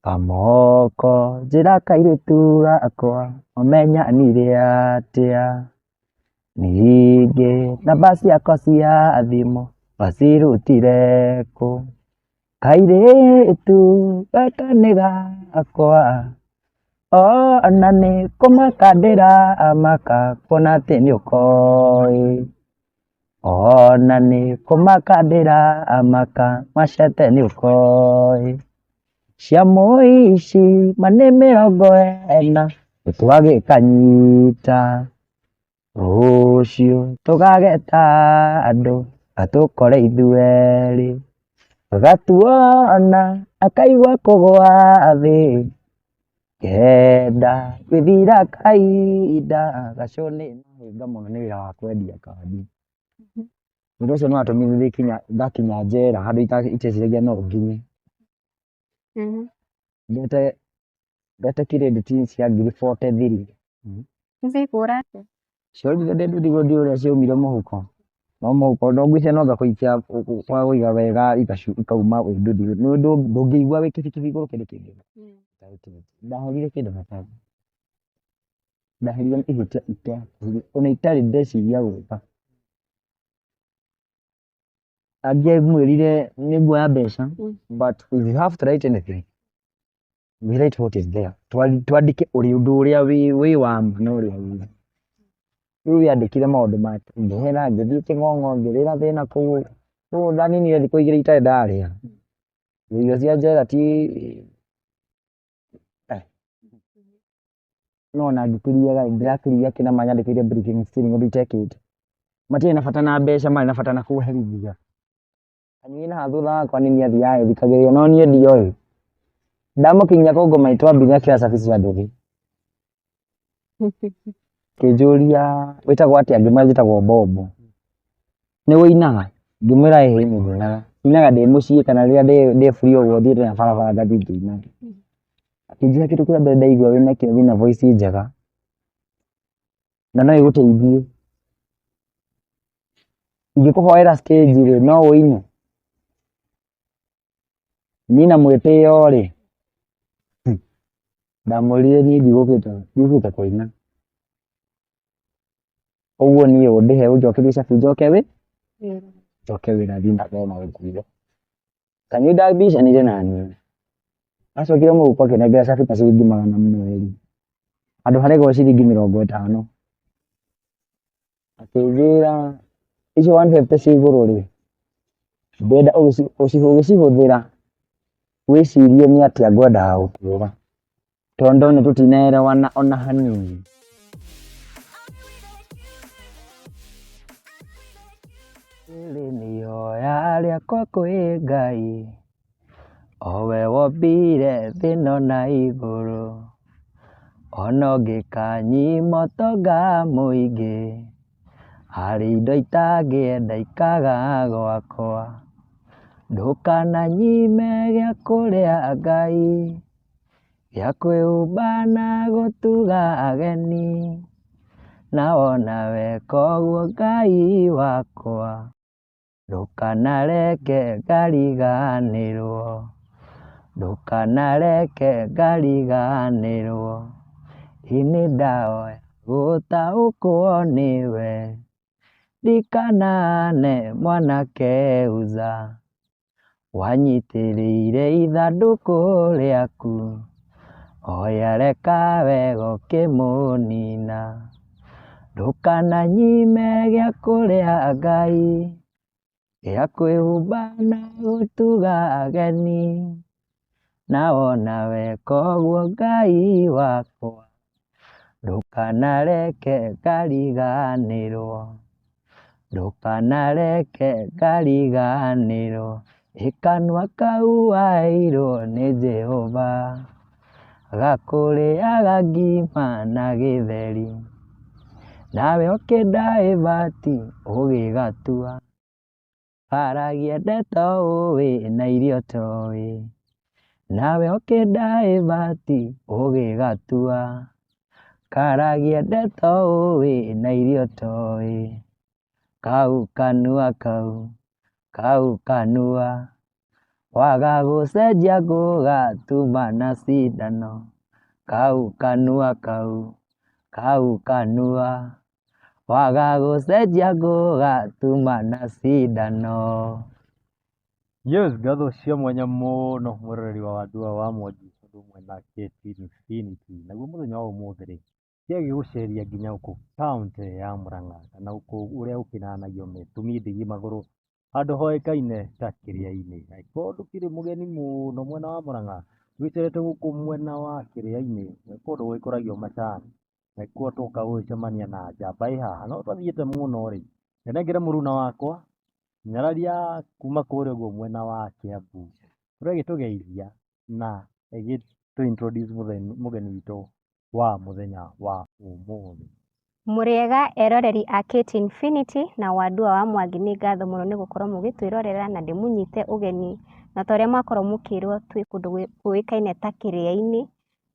Kamoko njĩra kairĩtu gakwa ũmenyanire atĩa? Ningĩ namba ciakwa cia thimũ wacirutire kũ? Kairĩtu gaka nĩ gakwa ona nĩ kũmaka ndĩramaka kuona atĩ nĩ ũkoĩ. Ona nĩ kũmaka ndĩramaka macete nĩ ũkoĩ. Cia mũici ma nĩ 40 twagĩkanyita. Rũciũ tũgageta andũ gatũkore ithuerĩ. Gatuona akaigua kũgũa thĩ. Ngenda gwĩthira kahinda gacũnĩ. Hinga mũno nĩ wĩra wa kwendia kandi. Ũndũ ũcio nĩ watũmire thiĩ nginya ngakinya njera handũ iteciragia no nginye. Ngete credit cia ngiri 43. Nĩcikũra atĩa? Ciorire ndĩ nduthi gũthiĩ ũrĩa ciaumire mũhuko. No mũhuko no ngwĩciria no anga kũikia kwaga kũiga wega ikauma wĩ nduthi. Ndũngĩigua wĩ kibikibi igũrũ kĩndũ kĩngĩ. Ndaherire kĩndũ na ndaherire ihĩtia ona itarĩ ndeciria gwĩka. Angĩamwĩrire nĩ nguoya mbeca but if you have to write anything, we write what is there. Twandĩke ũndũ ũrĩa wĩ wa ma na ũrĩa wĩ. Rĩu yandĩkire maũndũ make, ngĩhera ngĩthiĩ kĩng'ong'o ngĩrĩra thĩna kũu. Rĩu ndaninire thikũ 2 itarĩ ndarĩa. Irio cia njera ti no ona ngĩkĩriaga ndĩrakĩria kĩna manyandĩkĩire breaking stealing ũndũ itekĩte. Matiarĩ na bata na mbeca marĩ na bata na kũherithia. Kanyui na haha thutha wakwa nĩ niĩ athiaga agĩthikagĩrĩria no niĩ ndioĩ. Ndamũkinyia kũngũ maitũ ambire akĩoya cabi cia nduthi. Akĩnjũria wĩtagwo atĩa ngĩmwĩra njĩtagwo Bob. Nĩ ũinaga? Ngĩmwĩra ĩĩ nĩ njinaga. Njinaga ndĩ mũciĩ kana rĩrĩa ndĩ free ũguo thiĩte na barabara ngathiĩ ngĩinaga. Akĩnjĩra kĩndũ kĩa mbere ndaigua wĩnakĩo wĩna voice njega na no ĩgũteithie. Ingĩkũhoera stage rĩ no ũine? Niĩ na mwĩtĩo rĩ, ndamwĩrire niĩ ndigũkĩte kũina. Ũguo niĩ ũndĩhe ũnjokerie cabi njoke wĩ njoke wĩra thiĩ na mbere na gũkuithia. Kanyui ndambicanire na niĩ, acokire mũhuko akĩnengera cabi ta ciringi 200 handũ haregwo ciringi 50. Akĩnjĩra icio 150 ciĩ igũrũ rĩ, ndĩrenda ũgĩcihũthĩra wĩcirie nĩ atĩa ngwendaga gũkwĩra, tondũ ndona tũtinaelewana ona hanini. Rĩrĩ nĩ ihoya rĩakwa kwĩ Ngai, o we wombire thĩ ĩno na igũrũ, ona ũngĩkanyima ũtonga mũingĩ, harĩ indo itangĩenda ikaga gwakwa, ndũkananyime gĩa kũrĩa Ngai, gĩa kwĩhumba na gũtuga ageni, na wona weka ũguo Ngai wakwa, ndũkanareke ngariganĩrwo, ndũkanareke ngariganĩrwo, ĩ nĩ ndahoya gũtaũkwo nĩwe, ndikanahane mwanake Uza, wanyitĩrĩire ithandũkũ rĩaku, oya reka wega ũkĩmũnina, ndũkananyime gĩa kũrĩa Ngai, gĩa kwĩhumba na gũtuga ageni, na wona weka ũguo Ngai wakwa, ndũkanareke ngariganĩrwo, ndũkanareke ngariganĩrwo, ĩ kanua kau waheirwo nĩ Jehova, gakũrĩaga ngima na gĩtheri, nawe ũkĩnda ĩbati ũgĩgatua. Waragia ndeto ũĩ na irio ũtoĩ, nawe ũkĩnda ĩbati ũgĩgatua. Karagia ndeto ũĩ na irio ũtoĩ, kau kanua kau, kau kanua. Waga gũcenjia ngũgatuma na cindano. Kau kanua kau, kau kanua. Waga gũcenjia ngũgatuma na cindano. Yes, ngatho cia mwanya mũno mwĩroreri wa Wandua wa Mwangi ũndũ ũmwe na KT Infinity. Naguo mũthenya wa ũmũthĩ rĩ, gĩagĩgũceria nginya gũkũ kaũntĩ ya Murang'a kana gũkũ ũrĩa gũkĩnanagio mĩtumi ndigi magũrũ handũ hoĩkaine ta Kĩrĩa-inĩ. Angĩkorwo ndũkĩrĩ mũgeni mũno mwena wa Murang'a, wĩcerete gũkũ mwena wa Kĩrĩa-inĩ, nĩ kũndũ gũgĩkũragio macani, nĩkuo twoka gũgĩcemania na njamba ĩ haha. No twathiĩte mũno rĩ, nĩnengere mũruna wakwa nyararia kuma kũrĩa ũguo mwena wa Kiambu ũrĩa ĩgĩtũgeithia na ĩgĩtũ introduce mũgeni witũ wa mũthenya wa ũmũthĩ. Mũrĩega eroreri a KT Infinity na Wandua wa Mwangi, nĩ ngatho mũno nĩ gũkorwo mũgĩtwĩrorera na ndĩmũnyite ũgeni, na ta ũrĩa mwakorwo mũkĩrwo twĩ kũndũ kũĩkaine ta Kĩrĩa-inĩ,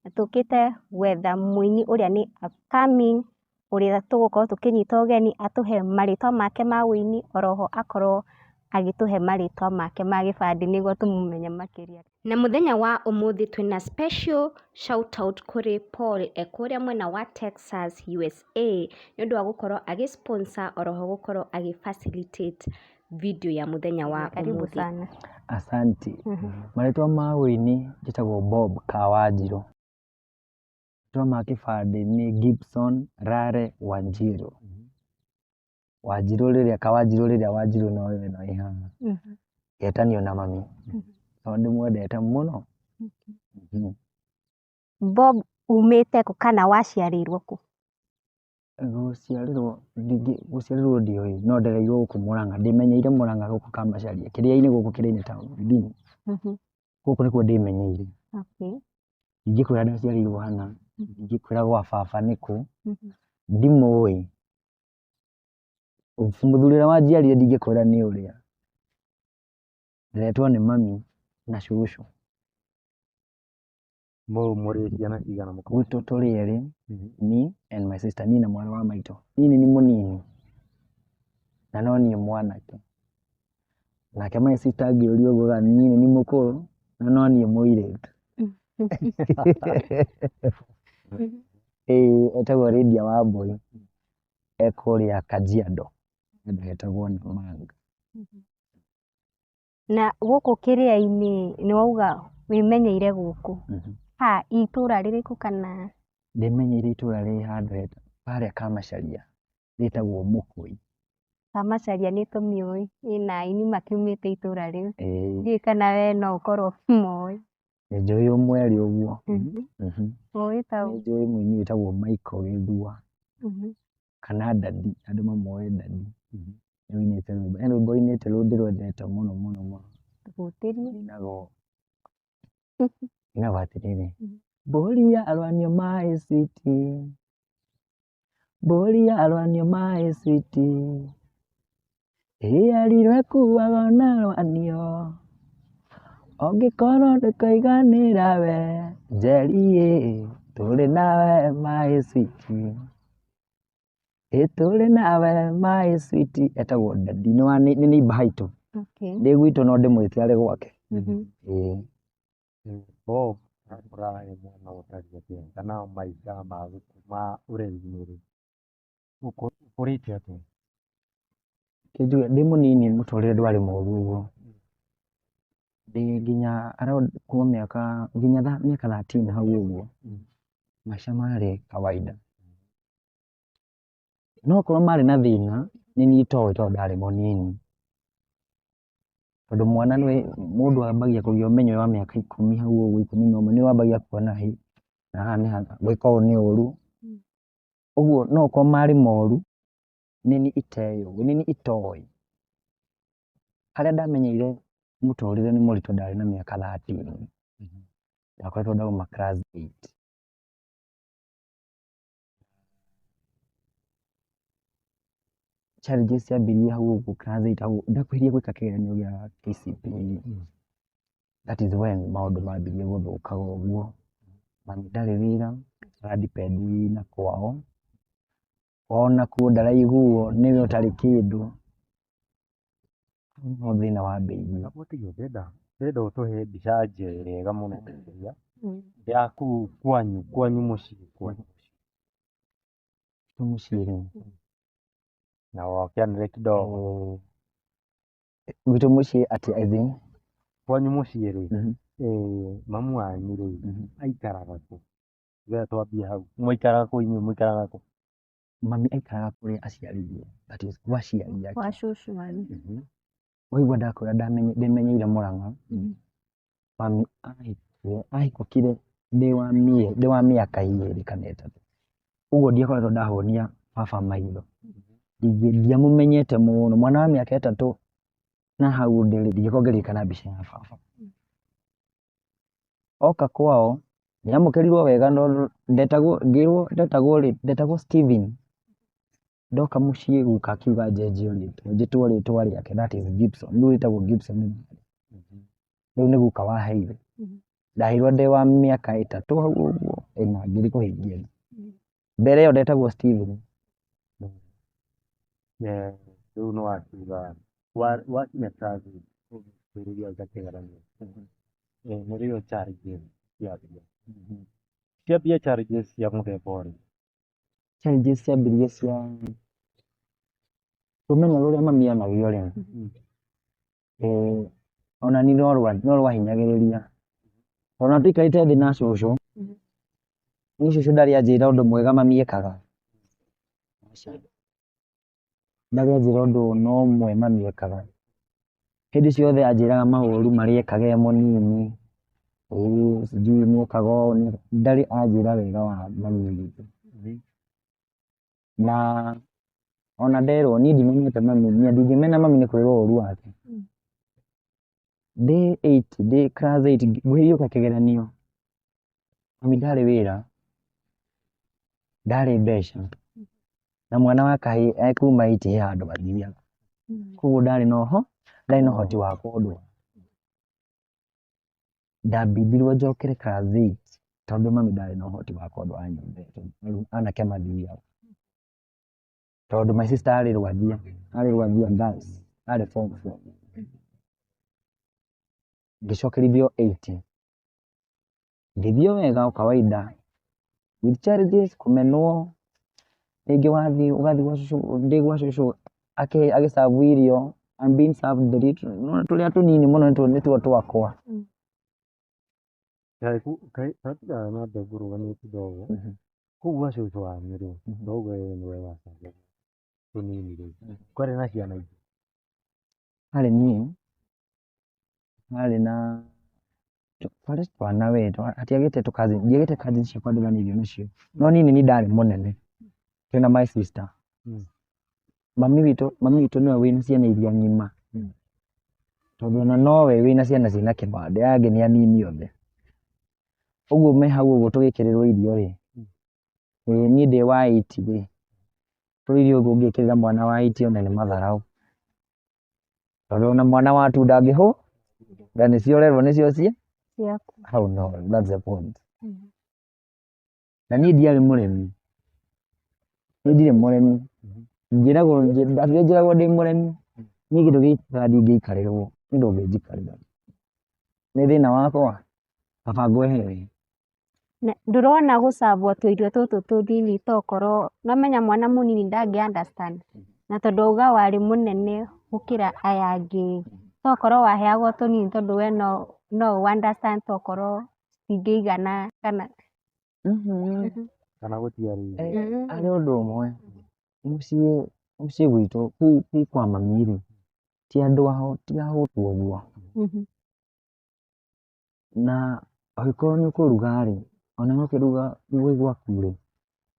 na tũkĩte gwetha mũini ũrĩa nĩ upcoming, ũrĩa tũgũkorwo tũkĩnyita ũgeni atũhe marĩtwa make ma ũini, oroho akorwo agĩtũhe marĩtwa make ma gĩbandĩ nĩguo tũmũmenye makĩria. Na mũthenya wa ũmũthĩ twĩna special shout out kũrĩ Paul e kũrĩa mwena wa Texas, USA, nĩ ũndũ wa gũkorwo agĩ sponsor oroho gũkorwo agĩ facilitate video ya mũthenya wa Karibu ũmũthĩ. Sana. Asante. Marĩtwa ma ũini njĩtagwo Bob Kawanjirũ. Marĩtwa ma kĩbandĩ nĩ Gibson Rare Wanjiru. Wanjirũ rĩrĩa Kawanjirũ rĩrĩa Wanjirũ no ĩno ĩ haha. Getanio na mami. Tondũ ndĩmwendete mũno. Bob, umĩte kũ kana waciarĩirwo kũ? Gũciarĩrwo gũciarĩrwo ndiũĩ, no ndereirwo gũkũ Murang'a. Ndĩmenyeire Murang'a gũkũ Kamacharia. Kĩrĩa-inĩ gũkũ Kĩrĩa-inĩ town. Gũkũ nĩkuo ndĩmenyeire. Ndingĩkwĩra ndaciarĩirwo hana, ndingĩkwĩra gwa baba nĩkũ, ndimũĩ. Mũthuri ũrĩa wanjiarire ndingĩkwĩra nĩ ũrĩa. Nderetwo nĩ mami na cũcũ. Mũrĩ ciana cigana mũkũ? Gwitũ tũrĩ erĩ, me and my sister, niĩ na mwarĩ wa maitũ. Niĩ nĩ niĩ mũnini na no niĩ mwanake. Nake my sister angĩũrio ũguo niĩ nĩ niĩ mũkũrũ na no niĩ mũirĩtu. Ĩĩ etagwo Lydia Wambui, e kũrĩa Kajiado, handũ hetagwo Namanga. Na gũkũ Kĩrĩa-inĩ nĩ wauga wĩmenyeire gũkũ. Ha itũra rĩrĩkũ kana? Ndĩmenyeire itũra rĩ handũ harĩa Kamacharia rĩtagwo Mũkũi. Kamacharia nĩ tũmĩũĩ, ĩna aini makiumĩte itũra rĩu. Ndiũĩ kana we no ũkorwo ũkĩmoĩ. Nĩnjũĩ ũmwe erĩ ũguo. Ũĩ ta ũ? Nĩnjũĩ mũini wĩtagwo Michael Gĩthua kana Dadi, andũ mamũĩ Dadi. Nĩ ũinĩte rwĩmbo, he rwĩmbo ũinĩte ndĩrwendete mũno mũno mũno. Tũhutĩrie. Rũinagwo rũinagwo atĩrĩrĩ, mbũri ya rwanio my sweet, mbũri ya rwanio my sweet, ĩyarirwo ĩkuagwo na rwanio, ũngĩkorwo ndũkũiganĩra we Njeri ĩ, tũrĩ nawe my sweet, ĩ tũrĩ nawe my sweet. Etagwo Dadi, nĩ neighbour haitũ. Ndĩ gwitũ no ndĩmwĩte arĩ gwake. Ĩĩ. Bob akũraga mwana ũtariĩ atĩa kana maica ma ma ũreri-inĩ rĩ, ũkũrĩte atĩa? Kĩnjuge ndĩ mũnini mũtũrĩre ndwarĩ mũru ũguo. Ndĩ nginya around kuma mĩaka nginya mĩaka 13 hau ũguo, maica marĩ kawaida. No okorwo marĩ na thĩna nĩ niĩ itoĩ tondũ ndarĩ mũnini. Tondũ mwana nĩ mũndũ ambagia kũgĩa ũmenyo wa mĩaka 10 hau ũguo 11 nĩ wambagia kuona hĩ, na haha nĩ gwĩka ũũ nĩ ũru. Ũguo no okorwo marĩ moru nĩ niĩ iteyũĩ, nĩ niĩ itoĩ. Harĩa ndamenyeire mũtũrĩre nĩ mũritũ ndarĩ na mĩaka 13. Ndakoretwo ndauma class 8. Challenges ciambirie hau ũguo class 8 hau ndakuhĩrĩria gwĩka kĩgeranio gĩa KCPE. That is when maũndũ mambirie gũthũkaga ũguo. Mami ndarĩ wĩra, ara depend na kwao. Kwao nakuo ndaraiguo nĩwe ũtarĩ kĩndũ. Hau nĩho thĩna wambĩrĩirie. Ndĩra Ndĩrenda ũtũhe mbica njega mũno makĩria ya kũu kwanyu, kwanyu mũciĩ, kwanyu mũciĩ. Gwitũ mũciĩ rĩ, Na wakĩanĩre kidogo. Gwitũ mũciĩ atĩ as in? Kwanyu mũciĩ rĩ, mamu wanyu rĩ, aikaraga kũ? Nĩgetha twambie hau. Mwaikaraga kũ inyuĩ mũikaraga kũ? Mami aikaraga kũrĩa aciarĩirwo, that is gwa aciari ake. Gwa cũcũ wanyu. Waigua ndakwĩra ndĩmenyeire Mũrang'a, mami ahikire, ahikũkire ndĩ wa mĩaka 2 kana 3. Ũguo ndiakoretwo ndahũnia baba maitho. Ndiamũmenyete mũno, mwana wa mĩaka 3 na hau ndĩrĩ, ndingĩkorwo ngĩririkana mbica ya baba. Oka kwao, nĩamũkĩrirwo wega no ndetagwo, ngĩrwo ndetagwo rĩ, ndetagwo Steven. Ndoka mũciĩ guka akiuga njenjio rĩtwa, njĩtwo rĩtwa rĩake, that is Gibson, rĩu rĩtagwo Gibson. Rĩu nĩ guka waheire. Ndaheirwo ndĩ wa mĩaka 3 hau ũguo, 4 ngĩthiĩ kũhingia. Mbere ĩyo ndetagwo Steven. Rĩu nĩ wakiuga, wakinya class kwĩrĩria gwĩka kĩgeranio. Nĩrĩo challenges ciambia. Ciambia challenges cia mũthemba ũrĩkũ? Challenges ciambirie cia rũmena rũrĩa mami enagio rĩ, ona niĩ no rwahinyagĩrĩria. Ona tũikarĩte thĩ na cũcũ, niĩ cũcũ ndarĩ anjĩra ũndũ mwega mami ekaga. Ndarĩ anjĩra ũndũ ona ũmwe mami ekaga. Hĩndĩ ciothe anjĩraga maũru marĩa ekaga e mũnini, sijui nĩekaga ũũ, ndarĩ anjĩra wega wa mami witũ. Na ona nderwo niĩ ndimenyete mami, niĩ ndingĩmena mami nĩ kwĩrwo ũru wake. Ndĩ 8, ndĩ class 8 ngwĩrĩria gwĩka kĩgeranio, mami ndarĩ wĩra, ndarĩ mbeca, na mwana wa kahĩĩ ekuma 8 he handũ athiaga. Koguo ndarĩ na ũho, ndarĩ na ũhoti wa kũndwara. Ndambindirwo njokere class 8 tondũ mami ndarĩ na ũhoti wa kũndwara nyũmba ĩyo, anake mathiaga. Tondũ my sister arĩ Rwathia, arĩ Rwathia girls, arĩ form 4. Ngĩcokerithio 8. Ngĩthiĩ o wega o kawaida, with challenges, kũmenwo, rĩngĩ wathiĩ ũgathiĩ gwa cũcũ, ndĩ gwa cũcũ agĩcabu irio, I'm being served the little, nĩwona tũrĩa tũnini mũno nĩtuo twakwa. Kaĩ na ngũrũgamie kidogo. Kũu gwa cũcũ wanyu rĩ, toguo we nĩwe wacabagwo tũnini rĩ, kwarĩ na ciana ingĩ? Harĩ niĩ, harĩ na twarĩ twana we, hatiagĩte tũ cousin, ndiagĩte cousin ciakwa ndĩranĩirio nacio, no niĩ nĩ niĩ ndarĩ mũnene, twĩna my sister. Mami witũ nĩwe wĩna ciana iria ng'ima, tondũ ona nowe wĩna ciana ciĩna kĩbandĩ, aya angĩ nĩ anini othe. Ũguo me hau ũguo tũgĩkĩrĩrwo irio rĩ, niĩ ndĩ wa 8 rĩ, tũrĩ irio ũguo ũngĩkĩrĩra mwana wa 8 ona nĩ matharaũ. Tondũ ona mwana wa 2 ndangĩhũ, na nĩcio ũrerwo nĩcio cie Ciaku. Hau no, that's the point. Na niĩ ndiarĩ mũrĩmi. Niĩ ndirĩ mũrĩmi. Njĩragwo, ndatũire njĩragwo ndĩ mũrĩmi. Niĩ kĩndũ gĩkĩ ndingĩikarĩrwo, niĩ ndũngĩnjikarĩra. Nĩ thĩna wakwa, kaba ngweherere. Ndũrona gũcabwo tũirio tũtũ tũnini tokorwo nomenya mwana mũnini ndangĩ understand na tondũ wauga warĩ mũnene gũkĩra aya angĩ, tokorwo waheagwo tũnini tondũ we no ũ understand tokorwo citingĩigana kana Kana gũtiarĩ irio. Harĩ ũndũ ũmwe, mũciĩ gwitũ kũu kwa mami rĩ, ti andũ ti ahũtu ũguo. Na angĩkorwo nĩ ũkũruga rĩ, ona ũkĩruga gwĩ gwaku rĩ,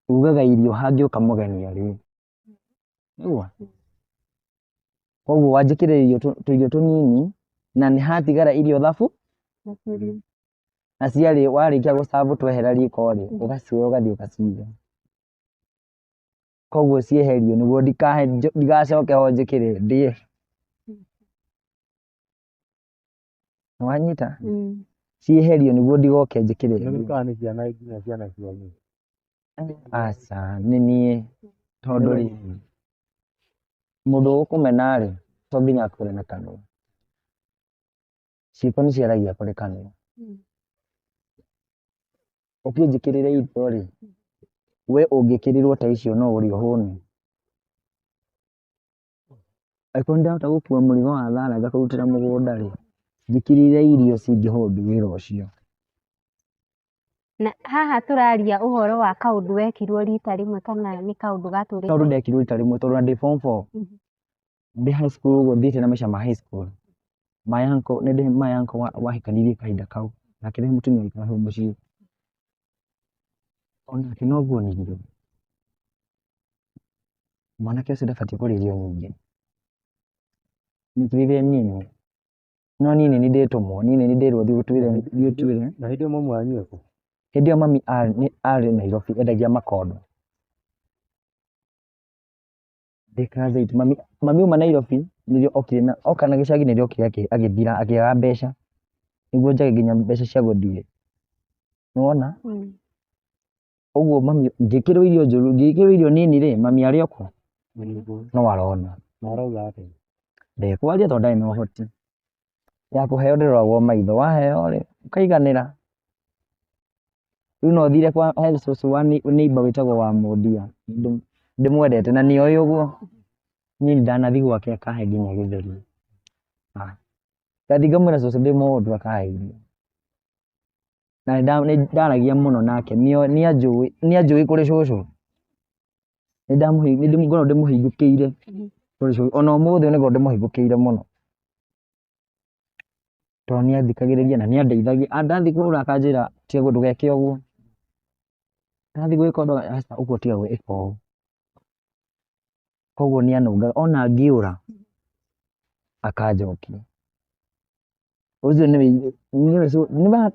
urugaga irio hangĩũka mũgeni arĩe. Nĩguo? Koguo wanjĩkĩrĩra irio tũirio tũnini na nĩ hatigara irio thabu na ciarĩ warĩkia gũcabu twehera riko rĩ, ũgacioya ũgathiĩ ũgaciga. Koguo cieherio nĩguo ndigacoke ho njĩkĩre ndĩe. Nĩwanyita? Cieherio nĩguo ndigoke njĩkĩre ndĩe. Nĩ nĩ ciana nginya ciana cianyu? Aca, nĩ niĩ tondũ rĩ, mũndũ ũgũkũmena rĩ, to nginya akwĩre na kanua. Ciĩko nĩ ciaragia kũrĩ kanua. Ũkĩnjĩkĩrĩra irio rĩ, we ũngĩkĩrĩrwo ta icio no ũrĩe ũhũne? Angĩkorwo nĩ ndahota gũkua mũrigo wa thara ngakũrutĩra mũgũnda rĩ, njĩkĩrĩre irio cingĩhold wĩra ũcio. Na haha tũraria ũhoro wa kaũndũ wekirwo rita rĩmwe kana nĩ kaũndũ gatũrĩte? Kaũndũ ndekirwo rita rĩmwe tondũ ona ndĩ form four, ndĩ high school ũguo thiĩte na maica ma high school, my uncle, nĩ ndĩ my uncle wahikanirie kahinda kau, na akĩrehe mũtumia waikaraga hau mũciĩ. Onake noguo onire. Mwanake ũcio ndabatiĩ kũrĩa irio nyingĩ. Nyitĩrĩire nini. No niĩ nĩ ndĩtũmwo, niĩ nĩ ndĩrwo thiĩ ũtuĩre, thiĩ ũtuĩre. Na hĩndĩ ĩyo mamu wanyu ekũ? Hĩndĩ ĩyo mami arĩ Nairobi endagia makondo. Ndĩ class eight, mami auma Nairobi nĩrĩo okire na oka na gĩcagi nĩrĩo okire agĩthira akĩaga mbeca nĩguo njage nginya mbeca cia gũthiĩ. Nĩwona? Ũguo mami ngĩkĩrwo irio njũru, ngĩkĩrwo irio nini rĩ, mami arĩ o kũ? No arona. Na arauga atĩa? Ndekwaria tondũ ndarĩ na ũhoti. Ya kũheo ndĩroragwo maitho, waheo rĩ, ũkaiganĩra. Rĩu no thire kwa he cũcũ wa neighbour wĩtagwo wa Mũndia, ndĩmwendete na nĩoĩ ũguo. Niĩ ndanathiĩ gwake akahe nginya gĩtheri. Ndathiĩ ngamwĩra cũcũ ndĩ mũhũtu akahe irio. Na nĩ ndaragia mũno nake, nĩanjũĩ kũrĩ cũcũ. Nĩngoragwo ndĩmũhingũkĩire kũrĩ cũcũ, ona ũmũthĩ ũyũ nĩngoragwo ndĩmũhingũkĩire mũno. Tondũ nĩathikagĩrĩria na nĩandeithagia, ndathiĩ kũgũra akanjĩra tiga ndũgeke ũguo. Ndathiĩ gwĩka ũndũ aca ũguo tiga gwĩka ũũ. Koguo nĩanũngaga ona ngĩũra akanjokia. Ũcio nĩwe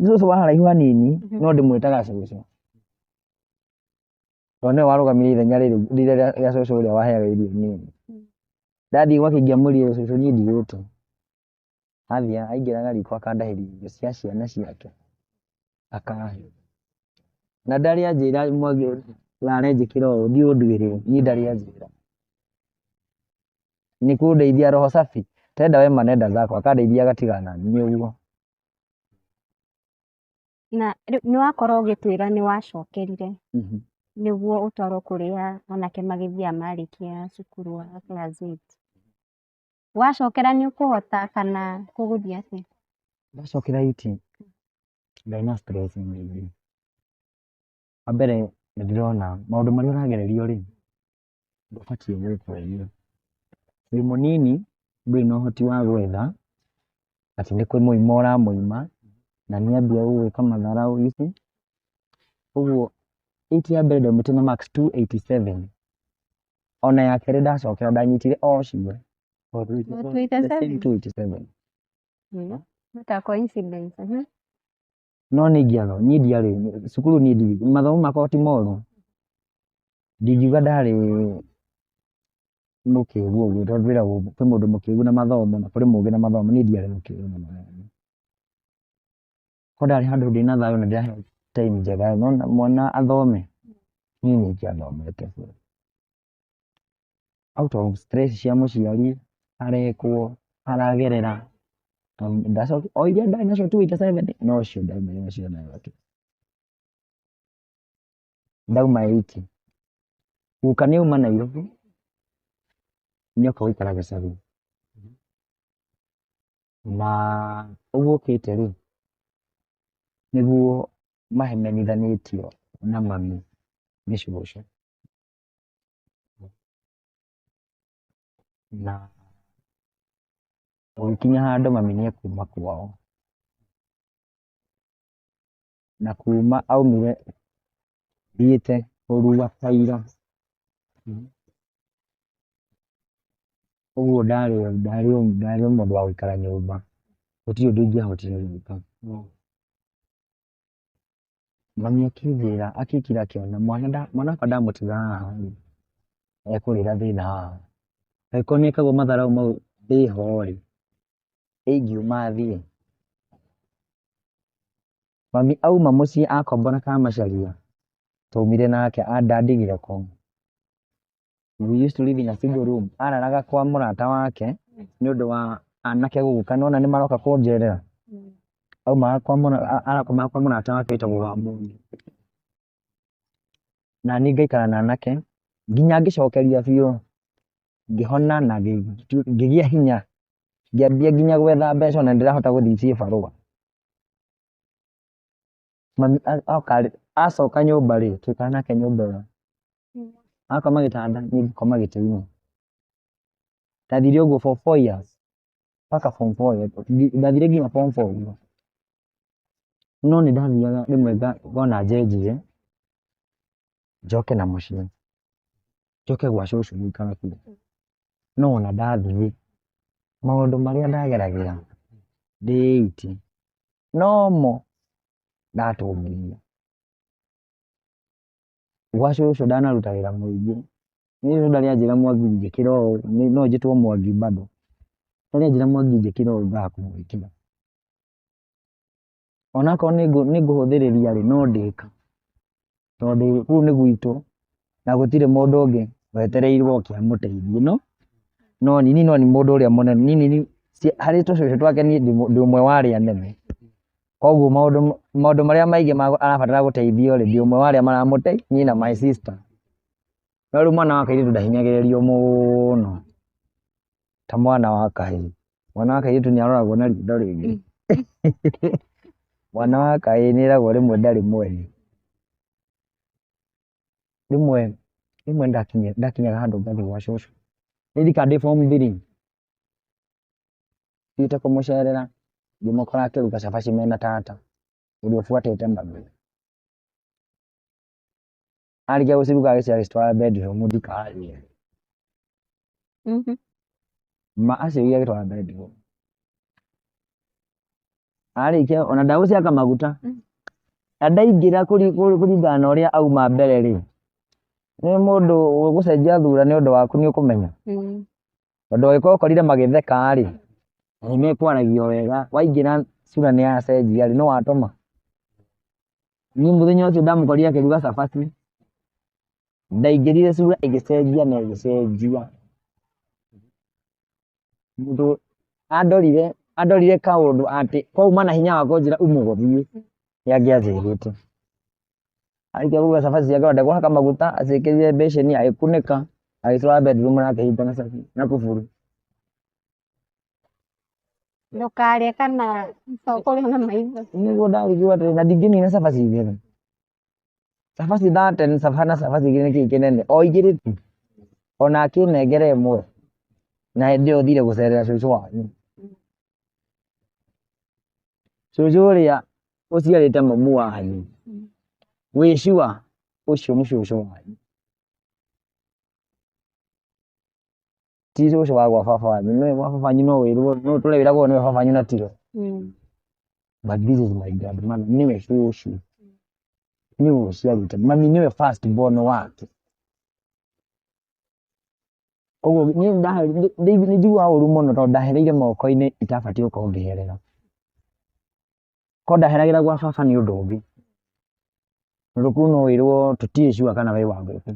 cũcũ wa haraihu hanini no ndĩmwĩtaga cũcũ. Tondũ nĩwe warũgamire ithenya rĩrĩ rĩrĩa rĩa cũcũ ũrĩa waheaga irio nini. Ndathiĩ gwake ingĩamwĩrire cũcũ niĩ ndirĩte. Athiaga aingĩraga riko akandahĩria irio cia ciana ciake akahe. Na ndarĩ anjĩra Mwangi arenjĩkĩra ũũ thiĩ ũnduĩre, niĩ ndarĩ anjĩra. Nĩ kũndeithia roho safi, tenda wema nenda zako, akandeithia agatigana naniĩ ũguo. Na rĩu nĩ wakorwo ũgĩtwĩra nĩ wacokerire nĩguo ũtwarwo kũrĩa anake magĩthiaga marĩkia cukuru wa class eight. Wacokera nĩ ũkũhota kana gũgũthiĩ atĩa? Ndacokera eight ndarĩ na stress nyingĩ. Wa mbere nĩ ndĩrona maũndũ marĩa ũragererio rĩ, ndũbatiĩ gwĩka ũguo. Wĩ mũnini ndũrĩ na ũhoti wa gwetha atĩ nĩ kũmũima ũramũima na nĩ ambia gũgwĩka matharaũ you see. Ũguo eight ya mbere ndaumĩte na marks 287. Ona ya kerĩ ndacokera ndanyitire o cio. The same 287. What a coincidence. No nĩ ingĩatho, niĩ ndiarĩ cukuru, niĩ mathomo makwa ti moru. Ndingiuga ndarĩ mũkĩgu ũguo tondũ kwĩragwo kwĩ mũndũ mũkĩgu na mathomo na kũrĩ mũgĩ na mathomo, niĩ ndiarĩ mũkĩgu na mathomo. Korwo ndarĩ handũ ndĩna thayũ na ndĩraheo time njega nĩwona mwana athome, niĩ nĩ ingĩathomete biũ. Out of stress cia mũciari, arekwo, aragerera, o iria ndarĩ nacio 287 nocio ndaumire nacio Nairobi. Ndauma eight, guka nĩ auma Nairobi, nĩoka gũikara gĩcagi. Na ũguo okĩte rĩ, nĩguo mahemenithanĩtio na mami nĩ cũcũ. Na gũgĩkinya handũ mami nĩ ekuma kwao. Na kuma aumire thiĩte kũrua kaira. Ũguo ndarĩ o mũndũ wa gũikara nyũmba, gũtirĩ ũndũ ingĩahotire gwĩka. Mami akĩnjĩra akĩkira akĩona mwana wakwa ndamũtiga haha rĩ, ekũrĩra thĩna haha. Angĩkorwo nĩ ekagwo matharaũ mau ndĩho rĩ, ingiuma thiĩ. Mami auma mũciĩ akombora Kamacharia, twaumire nake ndandigire kũu. We used to live in a single room. Araraga kwa mũrata wake nĩ ũndũ wa anake gũka, nĩwona nĩ maroka kũnjerera. Aumaga kwa mũra, arakomaga kwa mũrata wake wĩtagwo Wamũndũ. Na niĩ ngaikara na anake nginya ngĩcokeria biũ, ngĩhona na ngĩgĩa hinya, ngĩambia nginya gwetha mbeca ona ndĩrahota gũthiĩ cibarũa. Mami oka acoka nyũmba rĩ, twaikara nake nyũmba ĩyo, akoma gĩtanda niĩ ngakoma gĩtĩ-inĩ. Ndathire ũguo for 4 years mpaka form four, ndathire nginya form four ũguo. No nĩ ndathiaga rĩmwe ngona njenjie, njoke na mũciĩ, njoke gwa cũcũ gũikara kuo. No ona ndathiĩ, maũndũ marĩa ndageragĩra ndĩ eight, nomo ndatũngirie. Gwa cũcũ ndanaruta wĩra mũingĩ. Niĩ cũcũ ndarĩ anjĩra Mwangi njĩkĩra ũũ, no njĩtwo Mwangi bado. Ndarĩ anjĩra Mwangi njĩkĩra ũũ ngaga kũmwĩkĩra. Onakorwo nĩ ngũhũthĩrĩria rĩ, no ndĩka. Tondũ kũu nĩ gwitũ na gũtirĩ mũndũ ũngĩ wetereirwo oke amũteithie. No no niĩ no niĩ mũndũ ũrĩa mũnene, niĩ nĩ harĩ tũcũcũ twake niĩ ndĩ ũmwe wa arĩa anene. Koguo maũndũ marĩa maingĩ arabatara gũteithio rĩ, ndĩ ũmwe wa arĩa maramũteithia niĩ na my sister. No rĩu mwana wa kairĩtu ndahinyagĩrĩrio mũno ta mwana wa kahĩĩ. Mwana wa kairĩtu nĩ aroragwo na ritho rĩngĩ. Mwana wa kahĩĩ nĩ eragwo rĩmwe ndarĩ mwene. Rĩmwe ndakinyaga handũ ngathiĩ gwa cũcũ. Ndirikanaga ndĩ form three, thiĩte kũmũcerera ngĩmũkora akĩruga cabaci mena tata ũrĩa ũbuatĩte mami. Arĩkia gũciruga agĩcitwara bedroom ndikarĩe. Ma acirugire agĩtwara bedroom. Arĩkia ona ndagũcihaka maguta. Na ndaingĩra kũringana na ũrĩa auma mbere rĩ, nĩ mũndũ ũgũcenjia thura nĩ ũndũ waku nĩ ũkũmenya. Tondũ angĩkorwo ũkorire magĩtheka rĩ, na nĩ mekwaragia o wega, waingĩra sura nĩ yacenjia rĩ, no watũma. Niĩ mũthenya ũcio ndamũkorire akĩruga cabaci, ndaingĩrire sura ĩgĩcenjia na ĩgĩcenjia. Mũndũ andorire kaũndũ atĩ kwauma na hinya wa kũnjĩra uma ũthiĩ, nĩ angĩanjĩrĩte. Arĩkia kũruga cabaci ciake ona ndekũhaka maguta, aciĩkĩrire mbĩcĩni agĩkunĩka, agĩcitwara bedroom na akĩhinga na cabi na kuburu. Ndũkarĩe kana ũkũrĩa na maitho. Nĩguo ndarigirwo atĩrĩ, na ndingĩnina cabaci igĩrĩ. Cabaci 30 na cabaci igĩrĩ nĩkĩĩ kĩnene? O igĩrĩ tu. Ona akĩnengera ĩmwe. Na hĩndĩ ĩyo thire gũcerera cũcũ wanyu. Cũcũ ũrĩa ũciarĩte mamu wanyu. Wĩ sure ũcio nĩ cũcũ wanyu. Ti cũcũ wa gwa baba wanyu. Nĩ gwa baba wanyu no wĩrwo, no ũtũre wĩragwo nĩwe baba wanyu na tiwe. But this is my grandmother. Nĩwe cũcũ. Nĩwe ũciarĩte. Mami nĩwe first born wake. Koguo niĩ nĩ njiguaga ũru mũno tondũ ndahereire moko-inĩ itabatiĩ gũkorwo ngĩherera. Korwo ndaheragĩra gwa baba nĩ ũndũ ũngĩ. Tondũ kũu no wĩrwo tũtirĩ sure kana wĩ wa gũkũ.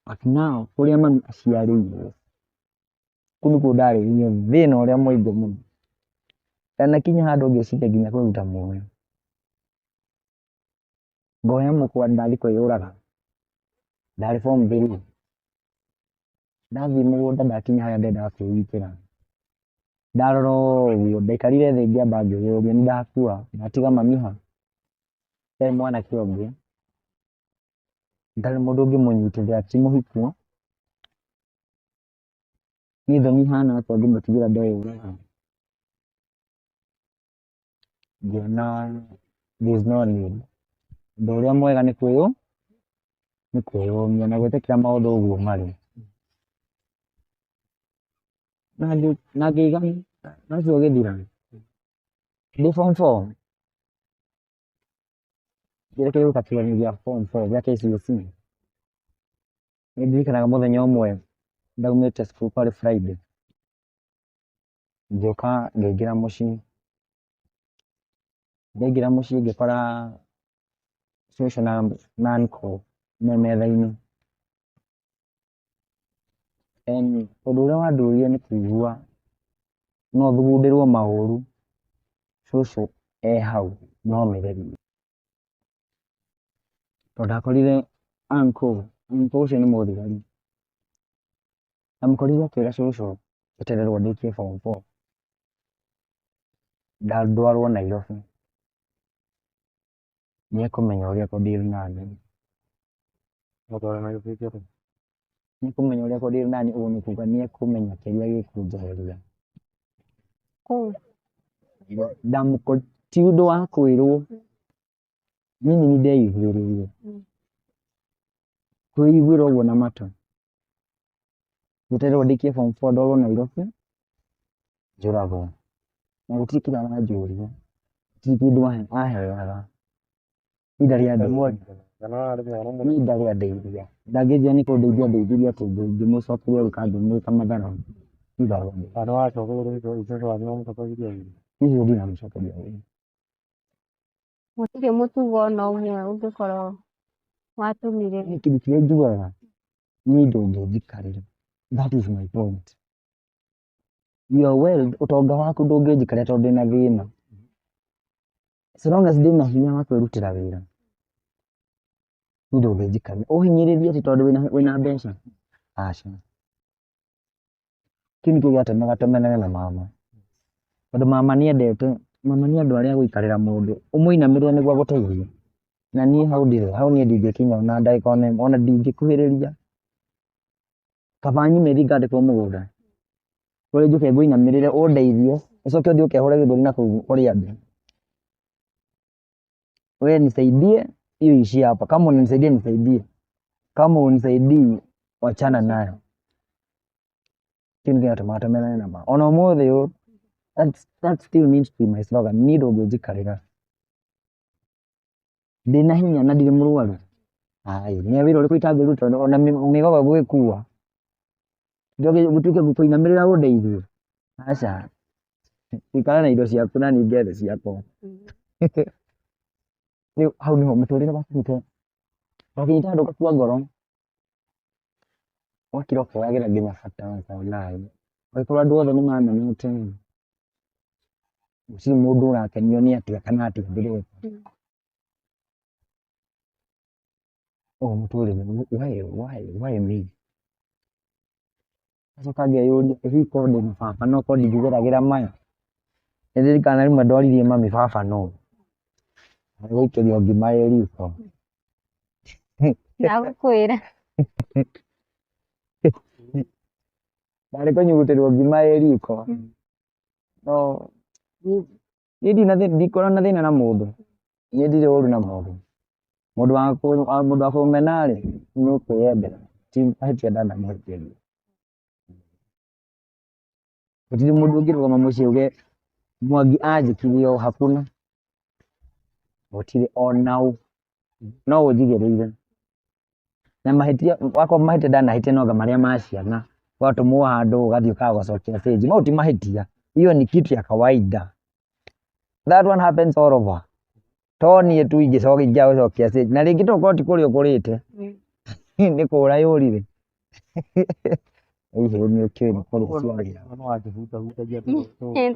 But now kũrĩa mami aciarĩirwo, kũu nĩkuo ndarĩrire thĩna ũrĩa mũingĩ mũno. Ndanakinya handũ ngĩciria nginya kwĩruta muoyo. Ngoya mũkwa ndathiĩ kwĩyũraga. Ndarĩ form three. Ndathiĩ mũgũnda ndakinya harĩa ndendaga kwĩgitĩra. Ndarora ũguo ndaikarire thĩ ngĩamba ngĩyũria nĩ ndakua ndatiga mami ha? Ndarĩ mwanake ũngĩ, ndarĩ mũndũ ũngĩmũnyitĩrĩra ti mũhiku. Niĩ thoni hana atĩa ngĩmũtigĩra ndeyũraga? Ngĩona there is no need. Ũndũ ũrĩa mwega nĩ kwĩyũmia na gwĩtĩkĩra maũndũ ũguo marĩ. Na ngĩiga ũcio ũgĩthira. Ndĩ form four, ngĩrekererio gwĩka kĩgeranio gĩa form four gĩa KCSE. Nĩ ndirikanaga mũthenya ũmwe ndaumĩte cukuru kwarĩ Friday, ngĩũka ngĩingĩra mũciĩ. Ndaingĩra mũciĩ ngĩkora cũcũ na uncle me metha-inĩ. And ũndũ ũrĩa wandurire nĩ kũigua no thugundĩrwo maũru. Cũcũ e hau no mĩgerio. Tondũ ndakorire uncle, uncle ũcio nĩ mũthigari. Ndamũkorire akĩra cũcũ etererwo ndĩkie form four ndwarwo Nairobi. Nĩ ekũmenya ũrĩa ekũ deal nani. Nĩ ekũmenya ũrĩa ekũ deal nani, ũguo nĩ kuga nĩ ekũmenya kĩrĩa gĩkũnjeheria. Kũu. Ti ũndũ wa kwĩrwo, niĩ nĩ niĩ ndeiguĩrĩire. Kwĩiguĩra ũguo na matũ. Njetererwo ndĩkie form four ndwarwo Nairobi, njũragwo. Na gũtirĩ kĩndũ aranjũria, gũtirĩ kĩndũ aheaga. Niĩ ndarĩ niĩ ndarĩ andeithia. Ndangĩnjĩra nĩ kũndeithia andeithirie atĩ ngĩmũcokeria ũru kana ngĩmwĩka matharũ. Niĩ ndarĩ andeithia. Niĩ ndinamũcokeria ũru. Gũtirĩ mũtugo ona ũmwe ũngĩkorwo watũmire. Niĩ kĩndũ kĩrĩa njugaga, niĩ ndũngĩnjikarĩra. That is my point. Your wealth, ũtonga waku ndũngĩnjikarĩra tondũ ndĩna thĩna. So long as ndĩna hinya wa kwĩrutĩra wĩra, niĩ ndũngĩnjikarĩra. Ũhinyĩrĩrie atĩ tondũ wĩna mbeca? Aca. Kĩu nĩkĩo gĩatũmaga tũmenane na mama. Tondũ mama nĩ endete, mama nĩ andũ arĩa agũikarĩra mũndũ, ũmũinamĩrĩre nĩguo agũteithie. Na niĩ hau ndirĩ, hau niĩ ndingĩkinya ona ndagĩka ona ĩmwe, ona ndingĩkuhĩrĩria. Kaba nyume thiĩ ngandĩkwo mũgũnda, kũrĩa njũke ngũinamĩrĩre ũndeithie, ũcoke ũthiĩ ũkehũre gĩthũri nakũu kũrĩ andũ. We nisaidie, hiyo ishie hapa. Kama unanisaidia nisaidie, kama unisaidii wachana nayo. Kĩu nĩkĩo gĩatũmaga tũmenane na mama. Ona ũmũthĩ ũyũ, that still means to be my slogan. Niĩ ndũngĩnjikarĩra. Ndĩna hinya na ndirĩ mũrwaru. Ai, nĩ wĩra ũrĩkũ itangĩruta ona mĩgogo gwĩkua. Gũtuĩke ngũkũinamĩrĩra ũndeithie. Aca. Ikara na indo ciaku na niĩ ngethe ciakwa. Rĩu hau nĩho mũtũrĩre wakinyĩte. Wakinyĩte handũ ũgakua ngoro. Ũgakira ũkeyagĩra nginya bata wallahi. Angĩkorwo andũ othe nĩ mamenete gũtirĩ mũndũ ũrakenio nĩ atĩa kana atĩa ndĩreka. Ũguo mũtũrĩre, why me? Ngacoka ngeyũria ĩ hihi korwo ndĩna baba no korwo ndingĩgeragĩra maya? Nĩ ndirikanaga rĩmwe ndoririe mami baba nũ, agĩikĩrio ngima ĩ riko. Ndagũkwĩra. Ndarĩ kũnyugutĩrwo ngima ĩ riko. No niĩ ndikoragwo na thĩna na mũndũ, niĩ ndirĩ ũru na mũndũ. Mũndũ wa kũmena rĩ, nĩ ũkwĩyendera, ti mahĩtia ndanamũhĩtĩria. Gũtirĩ mũndũ ũngĩrũgama mũciĩ auge Mwangi anjĩkire ũũ, hakuna. Gũtirĩ ona ũ, no ũnjigĩrĩire. Na mahĩtia, wakorwo mahĩtia ndanahĩtia no anga marĩa ma ciana, ũgatũmwo handũ ũgathiĩ ũkaga gũcokia change, mau ti mahĩtia, hiyo ni kitu ya kawaida. That one happens all over. To niĩ tu ingĩaga gũcokia change, na rĩngĩ tokorwo ti kũrĩa ũkũrĩte, nĩ kũra yũrire. Hihi nĩ ũkĩũĩ nĩ kũrĩa ciarĩa.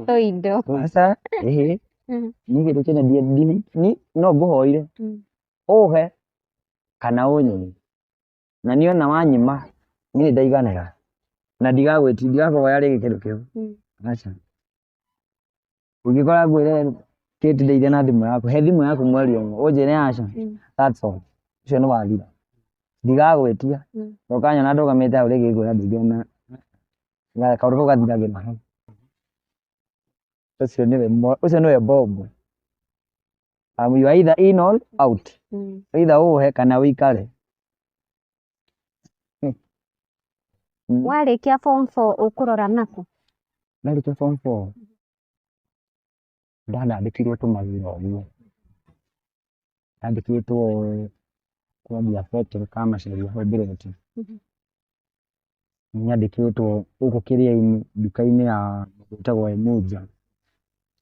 Tũindo. Aca, ĩhĩ, niĩ kĩndũ kĩna no ngũhoire, ũhe kana ũnyime. Na niĩ ona wanyima, niĩ nĩ ndaiganĩra. Na ndigagwĩtia, ndigakũhoya rĩngĩ kĩndũ kĩu. Aca. Ũngĩkora ngwĩre Kate ndeithia na thimũ yaku, he thimũ yaku mweri ũmwe, ũnjĩre aca, that's all. Ũcio nĩ wathira. Ndigagwĩtia. Ũkanyona ndũgamĩte hau rĩngĩ ngwĩra ndeithia na kaũndũ kau gathiragĩra hau. Ũcio nĩwe Bob. You are either in or out. Either ũhe kana ũikare. Warĩkia form four ũkũrora nakũ? Ndarĩkia form four, ndandandĩkirwo tũmawĩra ũguo. Ndandĩkĩtwo kwendia betũrũ Kamacharia hau Mbureti. Nyandĩkĩtwo gũkũ kĩrĩa-inĩ nduka-inĩ ya mũndũ wĩtagwo Emuja,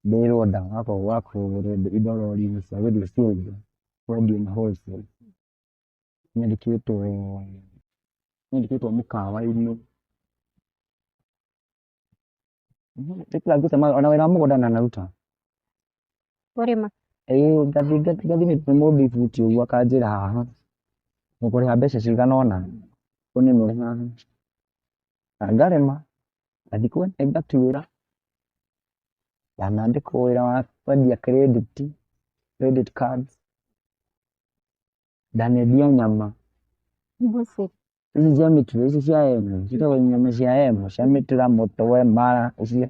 ndĩ Rwanda wa kũgũra indo rori-inĩ cia gũthiĩ ciendio, kwendio na wholesale. Nyandĩkĩtwo mũkawa-inĩ. Ona wĩra wa mũgũnda ndanaruta. Kũrĩma. Ĩĩ ngathiĩ ngathimĩte mũndũ ibuti ũguo akanjĩra haha ũkũrĩha mbeca cigana ũna ũnĩmĩre haha, na ngarĩma ngathiĩ kwene ngatuĩra, ndanandĩkwo wĩra wa kwendia credit, credit cards, ndanendia nyama Mbucĩrĩ. ici cia mĩtura, ici cia M, ciĩtagwo nyama cia M, cia mĩtura, mũtwe, mara, icio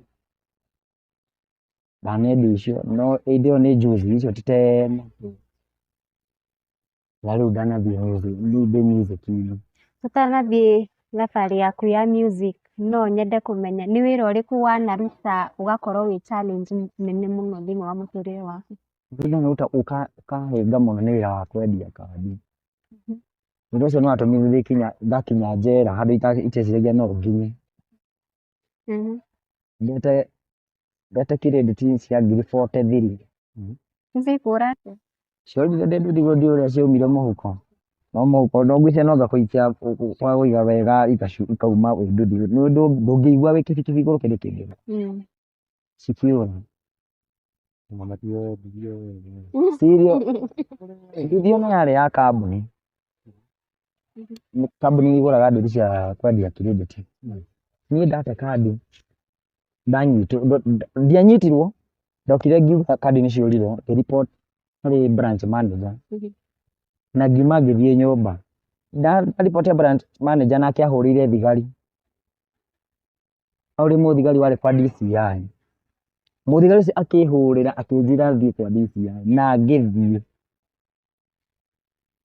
ndanendia icio, no hĩndĩ ĩyo nĩ njuthi, icio ti tene, na rĩu ndanathiĩ music, rĩu ndĩ music-inĩ. Tũtanathiĩ thabarĩ yaku ya music, no nyende kũmenya nĩ wĩra ũrĩkũ wanaruta ũgakorwo wĩ challenge nene mũno thĩinĩ wa mũtũrĩre waku? Wĩra ndanaruta ũkahĩnga mũno nĩ wĩra wa kwendia kandi. Ũndũ ũcio nĩ watũmire thiĩ kinya ngakinya njera handũ iteciragia no nginye. Ndete credit cia ngiri 43. Cikũra atĩa? Ciorire ndĩ ndiũĩ ũrĩa ciaumire mũhuko, no mũhuko no ngwĩciria no anga kũikia kwaga kũiga wega ikauma wĩ nduthi, ndũngĩigua wĩ kibikibi igũrũ kĩndũ kĩngĩ cikiura. Cirio nduthi ĩno yarĩ ya kambuni, kambuni igũraga nduthi cia kwendia credit. Niĩ ndate kandi ndanyitwo, ndianyitirwo, ndokire ngiuga kandi nĩ ciũrire, ngĩ report harĩ branch manager na ngiuma ngĩthiĩ nyũmba. Nda report branch manager nake ahũrĩire thigari, ahũrĩire mũthigari warĩ kwa DCI. Mũthigari ũcio akĩhũrĩra akĩnjĩra thiĩ kwa DCI na ngĩthiĩ,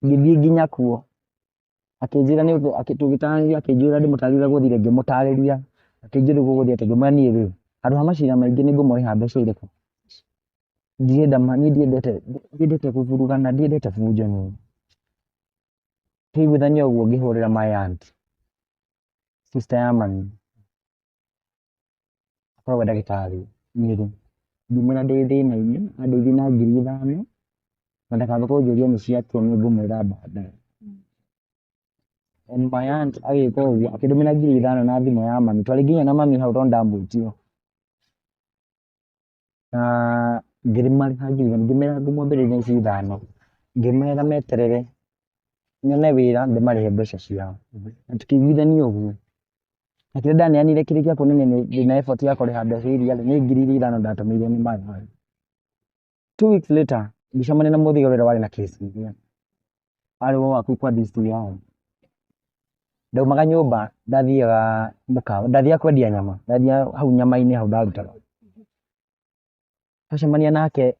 ngĩthiĩ nginya kuo, akĩnjĩra nĩ tũgĩtaranĩria akĩnjĩra ndĩmũtarĩrie ũrĩa gũthire ngĩmũtarĩria, akĩnjĩra ũguo gũthiĩ atĩa, ngĩmwĩra niĩ rĩ, handũ ha macira maingĩ nĩ ngũmũrĩha mbeca irĩkũ? Ndirenda niĩ ndiendete ndiendete kũvurugana, ndiendete bunjo niĩ. Twaiguithania ũguo ngĩhũrĩra my aunt, sister ya mami, akoragwo e ndagĩtarĩ Nyĩrĩ, ngĩmwĩra ndĩ thĩna-inĩ, andeithie na 5,000 na ndakabe kũnjũria nĩ ciakĩ nĩ ngũmwĩra baadaye. And my aunt agĩka ũguo akĩndũmĩra 5,000 na thimũ ya mami, twarĩ nginya na mami hau tondũ ndamwĩtire. Na ngĩmarĩha 5,000, ngĩmera ngũmwambĩrĩria na ici ithano, ngĩmera meterere nyone wĩra ndĩmarĩhe mbeca ciao, na tũkĩiguithania ũguo. Na kĩrĩa ndaneanire kĩrĩ gĩa kuonania ndĩna effort ya kũrĩha mbeca iria rĩ, nĩ ngiri iria ithano ndatũmĩirwo nĩ my aunt. 2 weeks later ngĩcemania na mũthigari ũrĩa warĩ na kesi ĩrĩa, arĩ wa kũu kwa DCI. Ndaumaga nyũmba ndathiaga mũkawa, ndathiaga kwendia nyama, ndathiaga hau nyama-inĩ hau ndarutaga. Twacemania nake,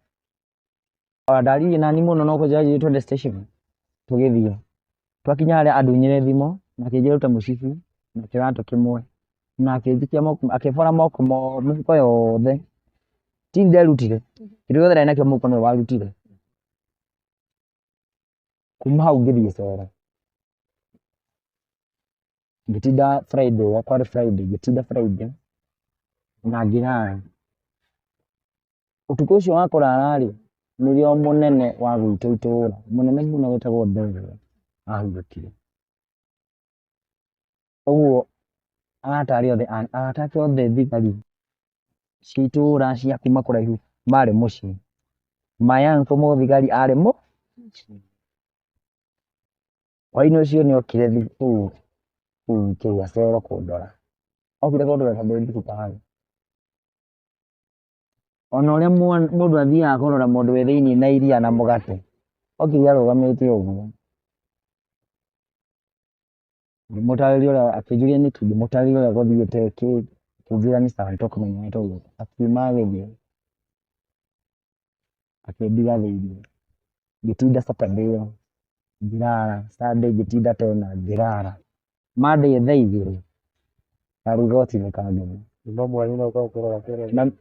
ona ndaririe nani mũno no kũnjĩra anjĩrire twende station, tũgĩthiĩ. Twakinya harĩa andunyire thimũ na akĩnjĩra rute mũcibi na kĩratũ kĩmwe na akĩnjikia moko, akĩbora moko mĩhuko yothe. Ti nderutire, kĩndũ gĩothe ndarĩ nakĩo mũhuko nĩwe warutire. Kuma hau ngĩthiĩ cera, ngĩtinda Friday, kwarĩ Friday, ngĩtinda Friday na ngĩrara. Ũtukũ ũcio wa kũrara rĩ, nĩrĩo mũnene wa gwitũ itũra, mũnene mũno wĩtagwo Ndegwa ahurũkire. Ũguo arata arĩa othe, arata ake othe thigari cia itũra cia kuma kũraihu marĩ mũciĩ. My uncle mũthigari arĩ mũciĩ. Hwainĩ ũcio nĩ okire kũu kũu kĩrĩa cero kũndora. Okire kũndora tondũ ndĩ thibitarĩ. Ona ũrĩa mũndũ athiaga kũrora mũndũ wĩ thĩiniĩ na iria na mũgate, okire arũgamĩte ũguo. Ngĩmũtarĩria ũrĩa, akĩnjũria nĩkĩ, ngĩmũtarĩria ũrĩa gũthiĩte kĩ, akĩnjĩra nĩ sawa nĩtũkũmenya nĩtũgwĩka. Akiuma agĩthiĩ, akĩndiga thĩiniĩ. Ngĩtinda Saturday ĩyo, ngĩrara, Sunday ngĩtinda tena ngĩrara. Monday thaa 2 karigoti nĩ kangenia.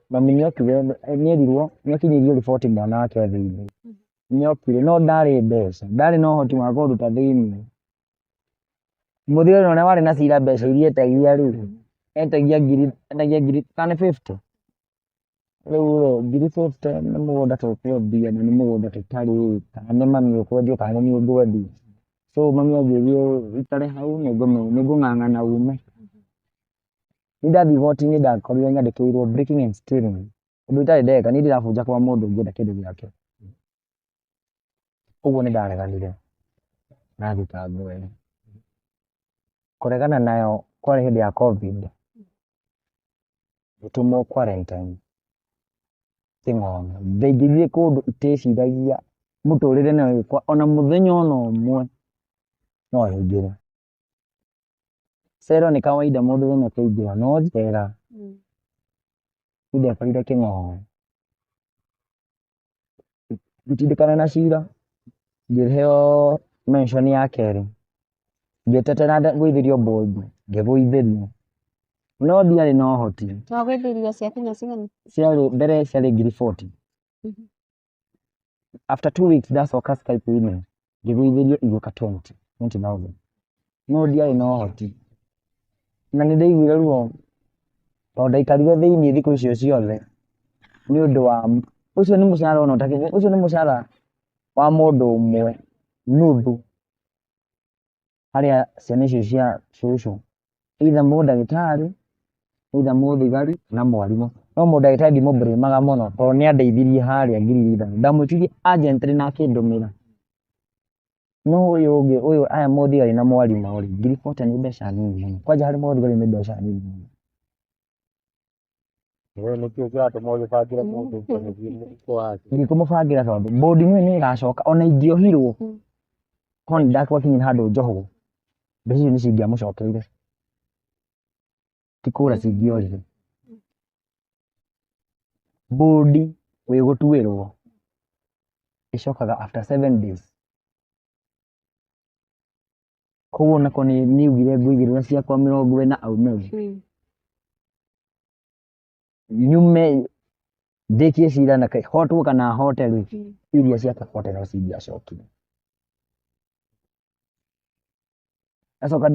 Mami nĩokire, nĩerirwo, nĩakinyĩirio riboti mwana wake e thĩiniĩ. Nĩokire no ndarĩ mbeca, ndarĩ na ũhoti wa kũnduta thĩiniĩ. Mũthigari ũrĩa warĩ na cira mbeca iria etagia rĩ, etagia ngiri kana nĩ 50. Rĩu rĩ, ngiri 50 nĩ mũgũnda tũkwendia na nĩ mũgũnda tũtarĩ, kana nĩ mami ũkwendio kana nĩ niĩ ngwendio. So mami anjĩrire ũikare hau nĩngũng'ang'ana ume. Niĩ ndathiĩ igoti-inĩ ndakorire nyandĩkĩirwo breaking and stealing. Ũndũ itarĩ ndeka, niĩ ndirabunja kwa mũndũ ngĩenda kĩndũ gĩake. Ũguo nĩ ndareganire na thitango ĩyo. Kũregana nayo kwarĩ hĩndĩ ya Covid, ngĩtũmwo quarantine Kĩng'ong'o. Ndaingĩrire kũndũ iteciragia mũtũrĩre-inĩ wakwa ona mũthenya ona ũmwe no nyingĩre. Cero nĩ kawaida mũndũrũme kũingĩra no njera niĩ ndekorire Kĩng'ong'o. Ngĩtindĩkana na cira, ngĩheo mention ya kerĩ, ngĩtetera ngũithĩrio bond, ngĩgũithĩrio, no ndiarĩ na ũhoti. Wagũithĩrio ciakinya cigana? Ciarĩ, mbere ciarĩ ngiri 40. After 2 weeks ndacoka Skype-inĩ, ngĩgũithĩrio igĩũka 20, 20,000. No ndiarĩ na ũhoti. Na nĩ ndaiguire ruo tondũ ndaikarire thĩiniĩ thikũ icio ciothe nĩ ũndũ wa, ũcio nĩ mũcara ona ũtakĩrĩ, ũcio nĩ mũcara wa mũndũ ũmwe nuthu harĩa ciana icio cia cũcũ, either mũndagĩtarĩ, either mũthigari na mwarimũ. No mũndagĩtarĩ ndimũ blame aga mũno tondũ nĩ andeithirie harĩa 5,000. Ndamwĩtirie urgently na akĩndũmĩra. No ũyũ ũngĩ, ũyũ aya mũthigari na mwarimũ rĩ, ngiri 40 nĩ mbeca nini mũno. Kwanja harĩ mũthigari nĩ mbeca nini mũno. We nĩkĩo kĩratũma ũgĩbangĩre mũndũ ũgĩthiĩ mũhuko wake. Ndikũmũbangĩra tondũ bũndi nĩ nĩ ĩgacoka ona ingĩohirwo, korwo nĩ ndakwakinyire handũ njohwo, mbeca icio nĩ cingĩamũcokeire. Ti kũra cingĩorire. Bũndi wĩ gũtuĩrwo ĩcokaga after 7 days. Koguo nako nĩ augire ngũigĩrĩra ciakwa 40 aume nyume ndĩkie cira na hotwo kana hote rĩ, iria ciake 40 no cingĩacokire. Acoka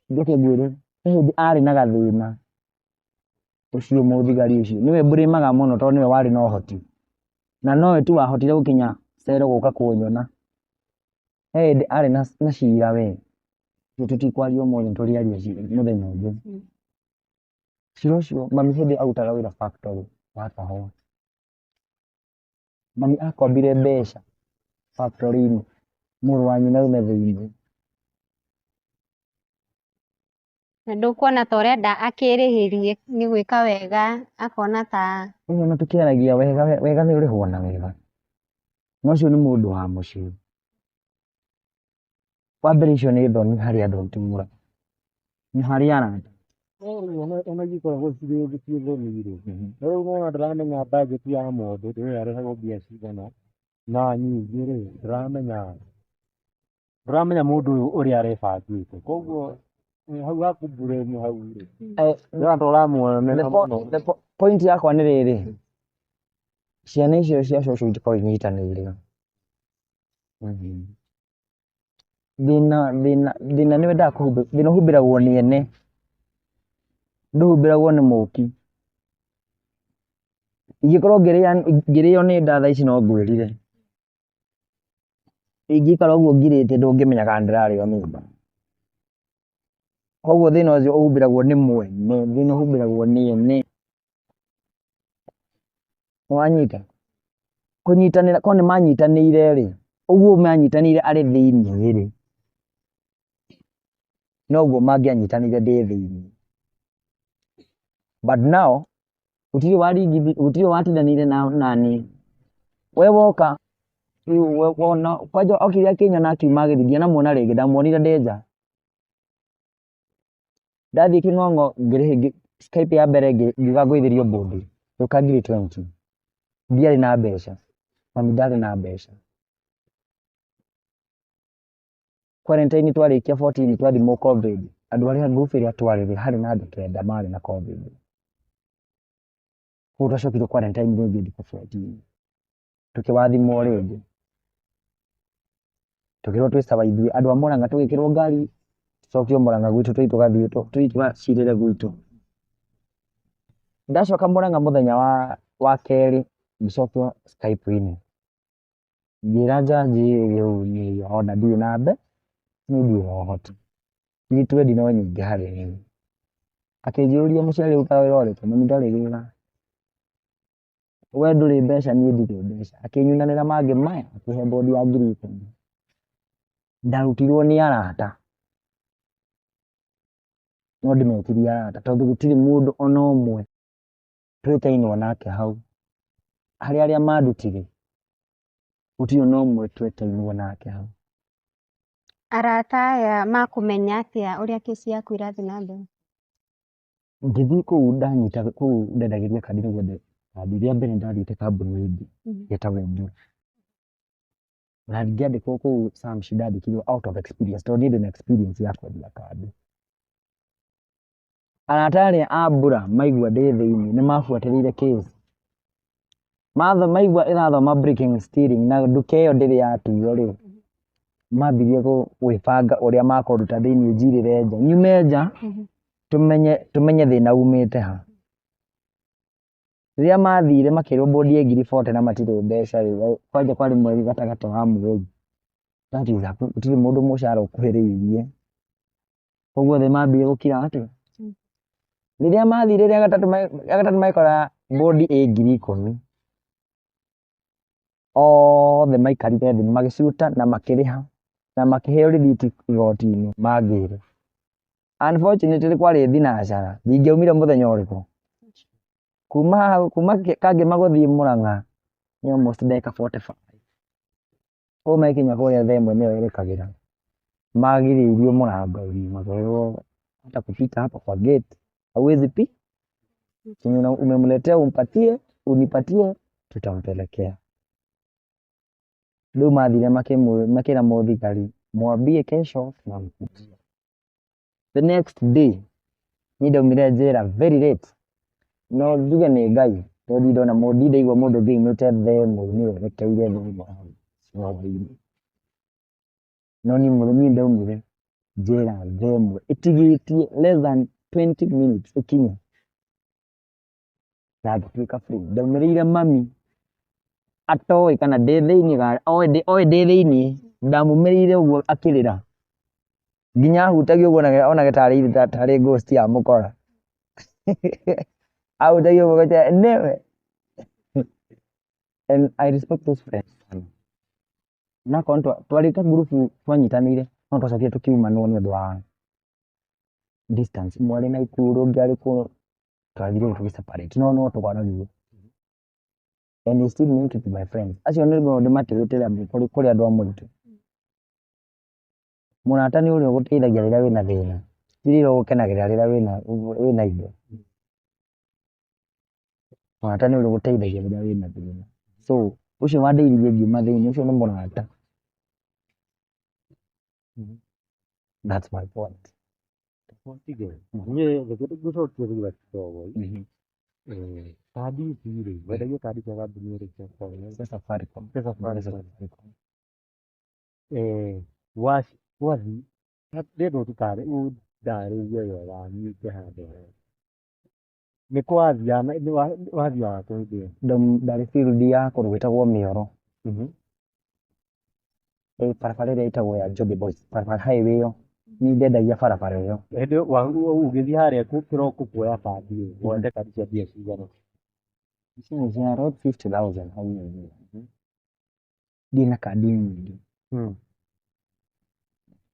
njoke ngwĩre he hĩndĩ arĩ na gathĩna ũcio mũthigari ũcio nĩwe mbũrĩmaga mũno tondũ nĩwe warĩ na ũhoti na nowe tu wahotire gũkinya cero gũka kũnyona. He hĩndĩ arĩ na cira we, ũcio tũtikwaria ũmũthĩ tũrĩaria mũthenya ũngĩ. Cira ũcio mami hĩndĩ arutaga wĩra factory wa kahũa. Mami akombire mbeca factory-inĩ mũrũ wa nyina aume thĩiniĩ. Na ndũkuona ta ũrenda akĩrĩhĩrie nĩ gwĩka wega akona ta Rĩu ona tũkĩaragia wega wega nĩ ũrĩhwo na wega. Na ũcio nĩ mũndũ wa mũciĩ. Wa mbere icio nĩ thoni harĩ andũ a itũũra na harĩ arata. No rĩu ona ingĩkoragwo cirĩ ciĩ thoni rĩ, no rĩu nĩwona ndũramenya budget ya mũndũ, ndũĩ arĩhagwo mbia cigana, na ningĩ rĩ, ndũramenya mũndũ ũyũ ũrĩa arebangĩte, koguo hau ha kũ blame hau rĩ, ndĩrona ta ũramuonerera mũno. The point yakwa nĩ rĩrĩ, ciana icio cia cũcũ itikoragwo inyitanĩire. Thĩna thĩna thĩna nĩ wendaga kũhumbĩra, thĩna ũhumbĩragwo nĩ ene, ndũhumbĩragwo nĩ mũki. Ingĩkorwo ngĩrĩo nĩ nda thaa ici no ngwĩrire. Ingĩikara ũguo ngirĩte ndũngĩmenya kana ndĩrarĩo nĩ nda. Koguo thĩna ũcio ũhumbĩragwo nĩ mwene, thĩna ũhumbĩragwo nĩ ene. Nĩwanyita? Kũnyitanĩra, korwo nĩ manyitanĩire rĩ, ũguo manyitanĩire arĩ thĩiniĩ rĩ, noguo mangĩanyitanĩire ndĩ thĩiniĩ. But now, gũtirĩ gũtirĩ watindanĩire naniĩ. We woka, rĩu wona, kwanja okire akĩnyona akiuma agĩthiĩ, ndinamuona rĩngĩ, ndamuonire ndĩ nja. Ndathiĩ Kĩng'ong'o Skype ya mbere ngiuga ngũithĩrio bũndi, gĩũka ngiri 20. Ndiarĩ na mbeca, mami ndarĩ na mbeca. Quarantine twarĩkia 14 twathimwo Covid, andũ arĩa group ĩrĩa twarĩ rĩ, harĩ na andũ kenda marĩ na Covid. Koguo twacokire quarantine rĩngĩ thikũ 14. Tũkĩwathimwo rĩngĩ. Tũkĩrwo twĩ sawa ithuĩ, andũ a Mũrang'a tũgĩkĩrwo ngari, tũcokio Mũrang'a gwitũ tũthiĩ tũgathiĩ tũthiĩ tũgacirĩre gwitũ. Ndacoka Mũrang'a mũthenya wa kerĩ, ngĩcokio Skype-inĩ. Ngĩra njanji rĩu niĩ ona ndirĩ na mbeca, niĩ ndirĩ na ũhoti. Ngiri 20 no nyingĩ harĩ niĩ. Akĩnjũria mũciari arutaga wĩra ũrĩkũ, mami ndarĩ wĩra. We ndũrĩ mbeca, niĩ ndirĩ mbeca. Akĩnyunanĩra mangĩ maya, akĩhe bodi ya 10,000. Ndarutirwo nĩ arata. No ndĩmetirie arata tondũ gũtirĩ mũndũ ona ũmwe twĩtainwo nake hau. Harĩ arĩa mandutire, gũtirĩ ona ũmwe twetainwo nake hau. Arata aya makũmenya atĩa ũrĩa kesi yaku ĩrathiĩ na mbere? Ngĩthiĩ kũu ndanyita kũu ndendagĩria kandi nĩguo kandi rĩa mbere ndathiĩte kambuni ĩngĩ yetagwo Blue. Na ngĩandĩkwo kũu Samshi ndandĩkirwo out of experience tondũ niĩ ndĩna experience ya kwendia kandi. Arata arĩa a mbura maigua ndĩ thĩinĩ nĩ mabuatĩrĩire case. Matho maigua ĩrathoma breaking stealing na nduka ĩyo ndĩrĩ yatuo rĩ, mambirie gwĩbanga ũrĩa makũnduta thĩinĩ njirĩre nja. Nyume nja tũmenye thĩna umĩte ha. Rĩrĩa mathire makĩrwo bodi ĩ 40,000 na matirĩ mbeca rĩ, kwanja kwarĩ mweri gatagatĩ wa mweri. That is gũtirĩ mũndũ mũcara ũkuhĩrĩirie. Koguo othe mambirie gũkira atĩa. Rĩrĩa mathire rĩa gatatũ magĩkora bodi ĩ 10,000. Othe maikarire thĩ magĩcuta na makĩrĩha na makĩheo rĩthiti igoti-inĩ mangĩre. Unfortunately kwarĩ thinacara, ndingĩaumire mũthenya ũrĩkũ? Kuma haha kuma Kangema gũthiĩ Mũrang'a nĩ almost ndagĩka 45. Koguo magĩkinya kũrĩa thaa ĩmwe nĩyo ĩrĩkagĩra, magirĩirio mũrango-inĩ makĩrwo hata kupita hapa kwa gate hauwezi pi chenye umemletea umpatie unipatie tutampelekea. Rĩu mathire makĩra mũthigari mwambie kesho tunamkujia. The next day niĩ ndaumire njera very late no njuge nĩ Ngai tondũ ndirĩ ndona mũndũ ndirĩ ndaigua mũndũ ũngĩ aumĩte thaa ĩmwe-inĩ erekeire thaa ĩmwe hwaĩ-inĩ. No niĩ niĩ ndaumire njera thaa ĩmwe ĩtigĩtie less than 20 minutes ĩkinye na ngĩtuĩka free. Ndaumĩrĩire mami atoĩ kana ndĩ thĩinĩ kana oĩ ndĩ thĩinĩ, ndamumĩrĩire ũguo akĩrĩra nginya ahutagia ũguo onage tarĩ ghost yamũkora. Ahutagia ũguo agĩte nĩwe. And I respect those friends sana. Onakorwo twarĩ ta ngurubu twanyitanĩire no twacokire tũkiumanwo nĩ ũndũ wa distance. Ũmwe arĩ Naikuru ũngĩ arĩ kũ, twathire ũguo tũgĩ separate no no twaragia. And they still meant to be my friends. Acio nĩ ndĩmatĩĩte kũrĩ andũ a mũritũ. Mũrata nĩ ũrĩa ũgũteithagia rĩrĩa wĩna thĩna, ti rĩrĩa ũgũkenagĩrĩra rĩrĩa wĩna indo. Mũrata nĩ ũrĩa ũgũteithagia rĩrĩa wĩna thĩna. So ũcio wandeithirie ngiuma thĩinĩ ũcio nĩ mũrata. That's my point. Niĩ reke ngũcokie thutha kidogo. Kandi ici rĩ, wendagia kandi cia kambuni ĩrĩkũ? Cia Safaricom. Cia Safaricom. Safaricom. Wathiĩ ndĩrenda ũndarĩrie wega nyite handũ hega. Nĩ kũ wathiaga wathiaga kũ hĩndĩ ĩyo? Ndarĩ field ya kũndũ gwĩtagwo Mĩoro. Barabara ĩrĩa ĩtagwo ya Njũmbĩ Boys, barabara highway ĩyo. Niĩ ndendagia barabara ĩyo. Hĩndĩ ĩyo ũgĩthiĩ harĩa kĩroko kuoya kandi rĩ, woete kandi cia mbia cigana? Ici cia around 50,000 hau ũguo. Ndirĩ na kandi nyingĩ.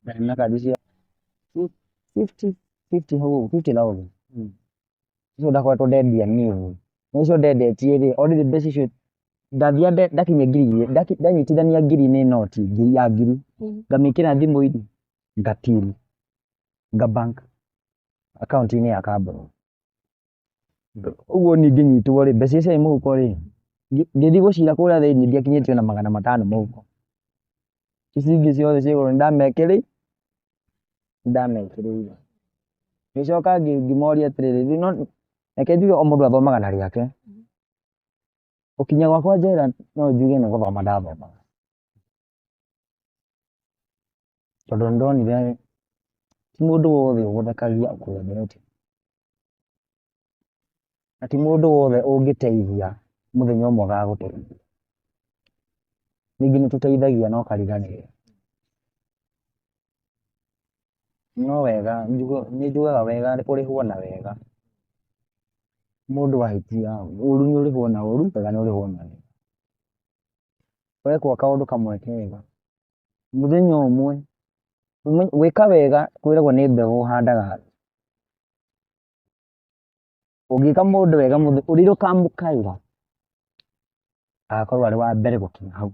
Ndarĩ na kandi cia 50 hau ũguo, 50,000. Icio ndakoretwo ndendia nini. Na icio ndendetie rĩ, already mbeca icio ndathia ndakinyia 2,000, ndanyitithania ngiri nĩ noti ngiri ya ngiri, ngamĩkĩra thimũ-inĩ, ngatiri, ngabank akaunti-inĩ ya kambuni. Ũguo niĩ ngĩnyitwo rĩ, mbeca iria ciarĩ mũhuko rĩ, ngĩthiĩ gũcira kũrĩa thĩinĩ ndiakinyĩtie ona 500 mũhuko. Ici ingĩ ciothe ciĩ igũrũ nĩndamekĩrĩire. Ngĩcoka ngĩmoria atĩrĩrĩ, no reke njuge o mũndũ athomaga na rĩake. Gũkinya gwakwa njera no njuge nĩ gũthoma ndathomaga. Tondũ nĩndonire ti mũndũ wothe ũgũthekagia akwendete. Na ti mũndũ wothe ũngĩteithia mũthenya ũmwe agagũteithia. Rĩngĩ nĩtũteithagia na ũkariganĩrwo. No wega nĩ njugaga wega kũrĩhwo na wega. Mũndũ ahĩtia, ũru nĩ ũrĩhwo na ũru, wega nĩ ũrĩhwo na wega. Wekwo kaũndũ kamwe kega, mũthenya ũmwe, gwĩka wega kwĩragwo nĩ mbeũ ũhandaga thĩ. Ũngĩka mũndũ wega ũrĩa ũkamũkaĩra, agakorwo arĩ wa mbere gũkinya hau.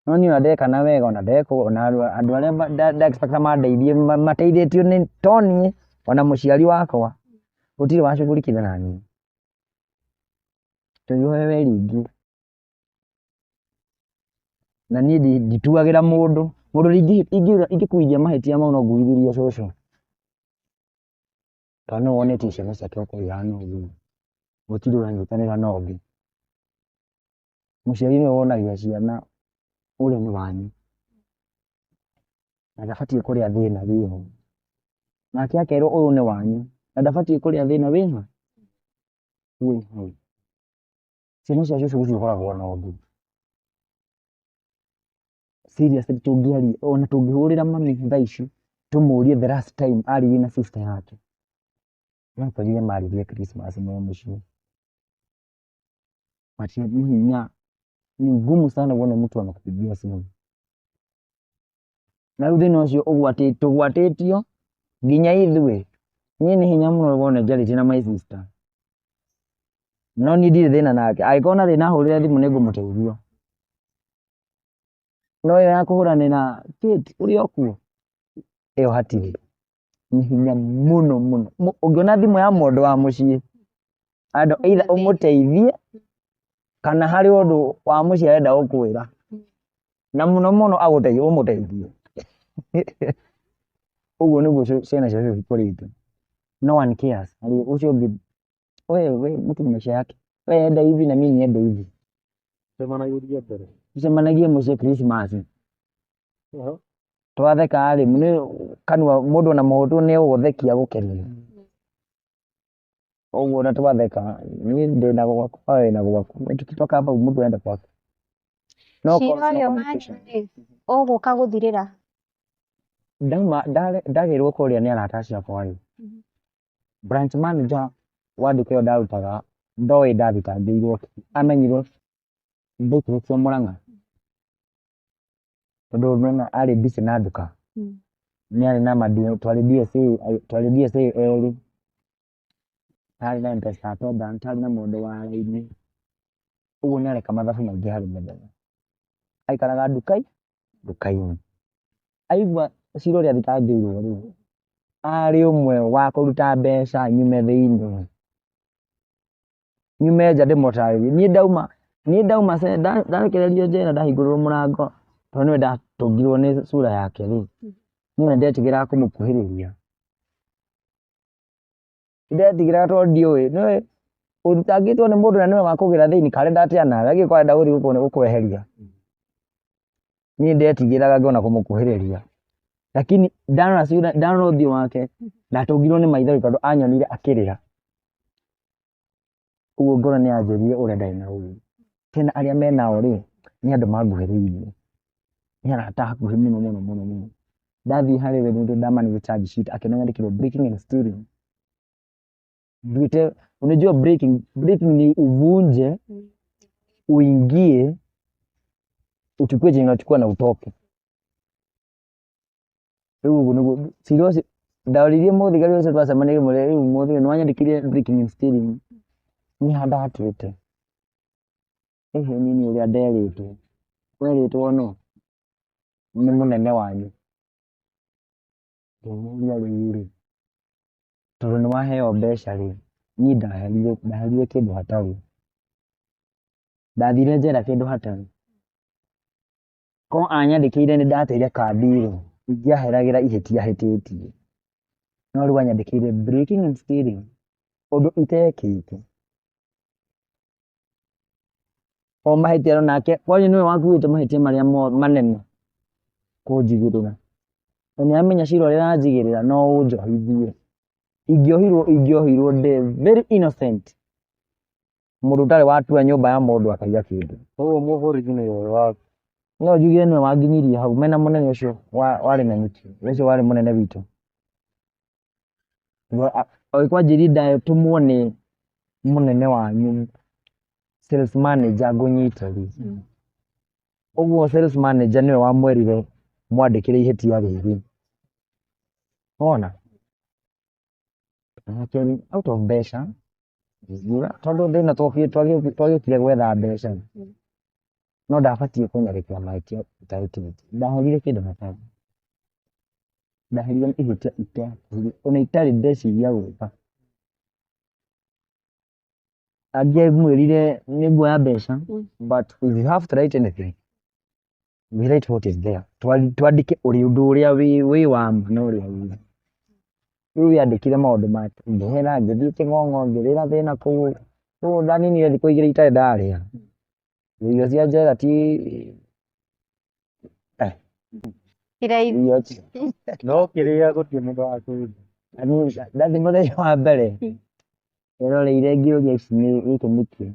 No niĩ ona ndeka na wega ona ndeka ona andũ arĩa nda expect mandeithie mateithĩtio nĩ to niĩ ona mũciari wakwa gũtirĩ wacugurikire na niĩ. Tũgĩoe ringĩ na niĩ ndituagĩra mũndũ, mũndũ ingĩkuithia mahĩtia mau no nguithĩrie cũcũ, tondũ nĩwe wonetie ciana ciake ũkorwo ihana ũguo, gũtirĩ ũranyitanĩra na ũngĩ. Mũciari nĩwe wonagia ciana ũrĩa nĩ wanyu, na ndabatiĩ kũrĩa thĩna wĩho. Nake akerwo ũyũ nĩ wanyu, na ndabatiĩ kũrĩa thĩna wĩha wĩ hau. Ciana cia cũcũ gũtirĩ ũkoragwo na ũngĩ. Seriously tũngĩaria ona tũngĩhũrĩra mami thaa ici tũmũrie the last time aririe na sister yake, no tũrire maririe Christmas me mũciĩ. Nĩ hinya, ni ngumu sana uone mtu anakupigia simu. Na rĩu thĩna ũcio tũgwatĩtio nginya ithuĩ. Niĩ nĩ hinya mũno wone njarĩtie na my sister. No niĩ ndirĩ thĩna nake, angĩkorwo na thĩna ahũrĩre thimũ nĩ ngũmũteithia. No ĩyo ya kũhũranĩra Kate ũrĩ o kuo, ĩyo hatirĩ. Nĩ hinya mũno mũno. Ũngĩona thimũ ya mũndũ wa mũciĩ, andũ either ũmũteithie kana harĩ ũndũ wa mũciĩ arenda gũkwĩra. Na mũno mũno agũteithie ũmũteithie. Ũguo nĩguo ciana cia cũcũ cikũrĩte. No one cares. Ũcio ũngĩ we mtu na maisha yake. We enda hivi na mimi niende hivi. Tucemanagia mbere. Tucemanagie mũciĩ Christmas. Twatheka rĩ, nĩ kanua mũndũ ona mũhũtu nĩ egũgũthekia agũkenie. Ũguo ona twatheka, niĩ ndĩna gwakwa we wĩna gwaku. Tukitoka hapa mtu aende kwake. No Cira calls, no ũyũ wanyu communication. rĩ, ũgũka gũthirĩra? Ndauma ndagĩrwo kũrĩa nĩ arata acio akwa rĩ, branch manager wa nduka ĩyo ndarutaga ndoĩ ndathitangĩirwo kĩ, amenyirwo ndaikũrũkio Mũrang'a tondũ nĩwona arĩ busy na nduka, nĩ arĩ na twarĩ DSA, twarĩ DSA erĩ, tarĩ na M-Pesa attendant, tarĩ na mũndũ wa raini, ũguo nĩ areka mathabu maingĩ harĩ mũthenya. Aikaraga nduka-inĩ. Aigua cira ũrĩa athitangĩirwo rĩ, arĩ ũmwe wa kũruta mbeca nyume thĩinĩ, nyume nja ndĩmũtarĩrie. Niĩ ndauma ndarekererio njera ndahingũrĩrwo mũrango tondũ nĩwe ndatũngirwo nĩ sura yake rĩ, niĩ ona ndetigĩraga kũmũkuhĩrĩria. Ndetigĩraga tondũ ndiũĩ, nĩũĩ ũthitangĩtwo nĩ mũndũ na nĩwe wakũgĩra thĩinĩ karenda atĩa nawe, angĩkorwo arenda gũthiĩ gũkweheria. Niĩ ndetigĩraga ngĩona kũmũkuhĩrĩria. Lakini ndarora sura, ndarora ũthiũ wake, ndatũngirwo nĩ maithori tondũ anyonire akĩrĩra. Ũguo ngoro nĩ yanjĩrire ũrĩa ndarĩ na ũru. Tena arĩa menao rĩ, nĩ andũ manguhĩrĩirie. Nĩ arata hakuhĩ mũno mũno mũno mũno. Ndathiĩ harĩ we nĩ ndamanire charge sheet akĩona nyandĩkĩrwo breaking and stealing. Nduĩte, unajua breaking ni uvunje, uingie, uchukue chenye unachukua na utoke. Rĩu ũguo nĩguo cira ũcio ndoririe mũthigari ũcio twacemanirie ngĩmũria rĩu mũthigari nĩwanyandĩkire breaking and stealing, nĩ ha ndatuĩte? Ĩhĩ niĩ ũrĩa nderĩtwo. Werĩtwo nũ? Nĩ mũnene wanyu. Ngĩmũria rĩu rĩ, tondũ nĩwaheo mbeca rĩ, niĩ ndaherire kĩndũ hatarĩ. Ndathire njera kĩndũ hatarĩ. Korwo anyandĩkĩire nĩ ndateire kandi rĩ, ingĩaheragĩra ihĩtia hĩtĩtie. No rĩu anyandĩkĩire breaking and stealing, ũndũ itekĩte. O mahĩtia nake, kwani nĩwe wakuĩte mahĩtia marĩa manene kũnjigĩrĩra. Na nĩ amenya cira ũrĩa aranjigĩrĩra no ũnjohithie. Ingĩohirwo ndĩ very innocent. Mũndũ ũtarĩ watua nyũmba ya mũndũ akaiya kĩndũ. Koguo mũborithi nĩwe wa No njugire nĩwe wanginyirie hau mena mũnene ũcio warĩ na nyuki, ũcio warĩ mũnene witũ. Ũgĩkwanjĩria ndatũmwo nĩ mũnene wanyu sales manager ngũnyite rĩ, ũguo sales manager nĩwe wamwĩrire mwandĩkĩre ihĩtia rĩrĩ. Wona? Nake out of mbeca ngiuga tondũ thĩ ĩno twagĩũkire gwetha mbeca, no ndabatiĩ kũnyarĩrĩra mahĩtia itarĩkĩte. Ndaherire kĩndũ hatarĩ. Ndaherire ihĩtia itekire ona itarĩ ndeciria gwĩka. Angĩamwĩrire nĩ nguoya mbeca, but if you have to write anything, we write what is there. Twandĩke ũndũ ũrĩa wĩ wa ma na ũrĩa wĩ. Rĩu yandĩkire maũndũ make, ngĩhera ngĩthiĩ kĩng'ong'o ngĩrĩra thĩna kũu. Kũu ndaninire thikũ igĩrĩ itarĩ ndarĩa. Irio cia njera ti Iraithi. Irio ti No kĩrĩa gũtirĩ mũndũ wakũruta. Ndathiĩ mũthenya wa mbere nderoreire ngĩũria ici nĩ gĩkĩ nĩkĩ,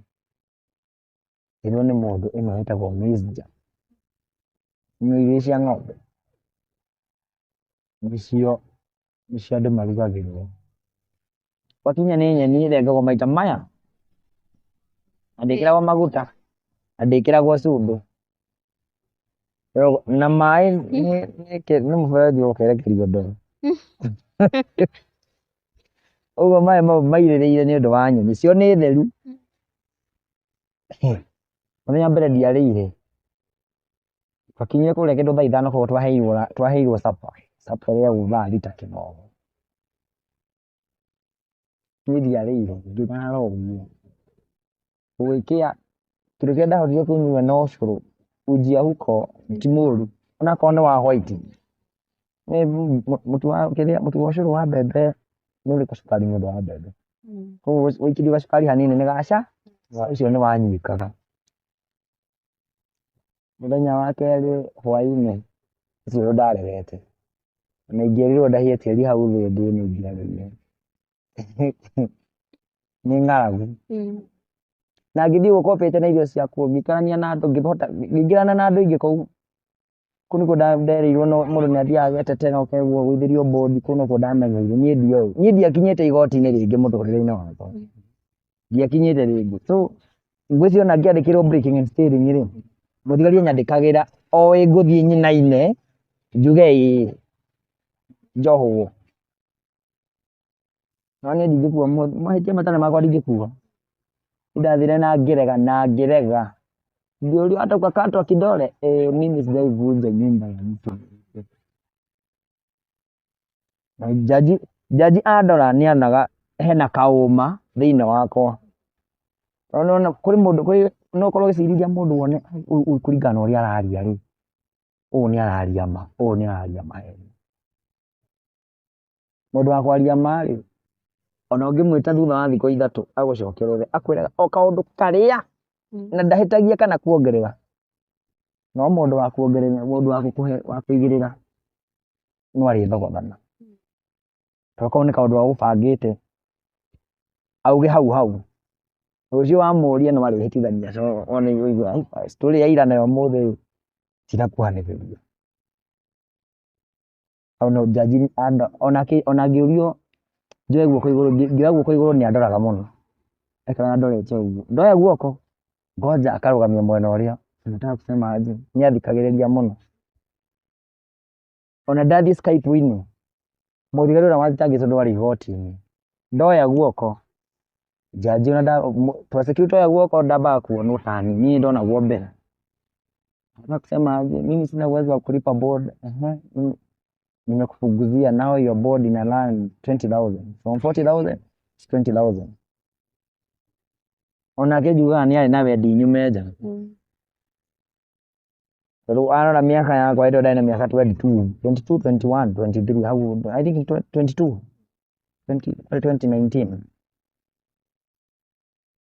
ngĩrwo nĩ mũndũ ĩno ĩtagwo maize. Nĩ irio cia ng'ombe nĩcio andũ marugagĩrwo. Gwakinya nĩ nyeni ĩrengagwo maita maya na ndĩkĩragwo maguta na ndĩkĩragwo cumbĩ na maĩ nĩ mũberethi ũkerekerio ndoro. Ũguo maĩ mau mairĩrĩire nĩ ũndũ wa nyeni cio nĩ theru. Mũthenya wa mbere ndiarĩire, twakinyire kũrĩa kĩndũ thaa 5 koguo twaheirwo supper, supper ĩrĩagwo thaa 6 kĩroko. Niĩ ndiarĩire ngĩrara ũguo, gũgĩkĩa kĩndũ kĩrĩa ndahotire kũnyua no ũcũrũ, uji ya huko ti mũru onakorwo nĩ wa white. Mũtu wa kĩrĩa mũtu wa ũcũrũ wa mbembe nĩ ũrĩ gacukari nĩ ũndũ wa mbembe. Koguo waikĩrio gacukari hanini nĩ gaca, ũcio nĩ wanyuĩkaga. Mũthenya wa kerĩ hwainĩ ũcũrũ ndaregete, ona ingĩerirwo ndahie tĩri hau thĩ ndĩe nĩ ingĩarĩire. Nĩ ng'aragu. Na ngĩthiĩ ũguo kopete na irio ciakwa ngĩikarania na andũ ngĩhota ngĩingĩrana na andũ aingĩ kũu. Kũu nĩkuo nderirwo mũndũ nĩ athiaga agetetera ũkerwo ũgũithĩrio bond, kũu nĩkuo ndamenyeire. Niĩ ndioĩ, niĩ ndiakinyĩte igoti-inĩ rĩngĩ mũtũrĩre-inĩ wakwa, ndiakinyĩte rĩngĩ. So ngwĩciria ona ngĩandĩkĩrwo breaking and stealing rĩ, mũthigari anyandĩkagĩra oĩ ngũthiĩ nyinaine njuge ĩĩ njohwo. No niĩ ndingĩkua mahĩtia matarĩ makwa ndingĩkua. Niĩ ndathire na ngĩrega na ngĩrega. Ngĩũrio hata ukakatwa kidole? Eh, mimi sijaivunja nyumba ya mtu. Na jaji andora nĩonaga hena kaũma thĩinĩ wakwa. Tondũ nĩwona kũrĩ mũndũ kũrĩ no ũkorwo ũgĩcirithia mũndũ wone ũyũ kũringana na ũrĩa araria rĩ, ũyũ nĩ araria ma, ũyũ nĩ araria maheni. Mũndũ wa kwaria ma rĩ, ona ũngĩmwĩta thutha wa thikũ 3 agũcokerere akwĩraga o kaũndũ karĩa na ndahĩtagia kana kuongerera. No mũndũ wa kuongerera, mũndũ wa gũkũhe, wa kũigĩrĩra no arĩthogothana. Tondũ kau nĩ kaũndũ agũbangĩte auge hau hau. Rũciũ wamũria no arĩhĩtithania so one ũigua story ya ira nayo ũmũthĩ tirakuhanĩrĩria. Hau no jaji ona ngĩũrio njoe guoko igũrũ, ngĩoya guoko igũrũ nĩ andoraga mũno. Aikaraga andorete ũguo. Ndoya guoko ngoja akarũgamia mwena ũrĩa. Nataka kusema aje, nĩ athikagĩrĩria mũno. Ona ndathiĩ Skype-inĩ, mũthigari ũrĩa wathitangĩtwo ndwarĩ igoti-inĩ. Ndoya guoko, jaji ona prosecutor oya guoko ndambaga kuonwo tani, niĩ ndonagwo mbere. Nataka kusema aje, mimi sina uwezo wa kulipa board. Nimekupunguzia now your board ina run 20,000. From 40,000 to 20,000. Onake njugaga nĩ arĩ na wendi nyume nja. Tondũ arora mĩaka yakwa hĩndĩ ĩyo ndarĩ na mĩaka 22, 22, 21, 23, hau I think 22, 20, 2019.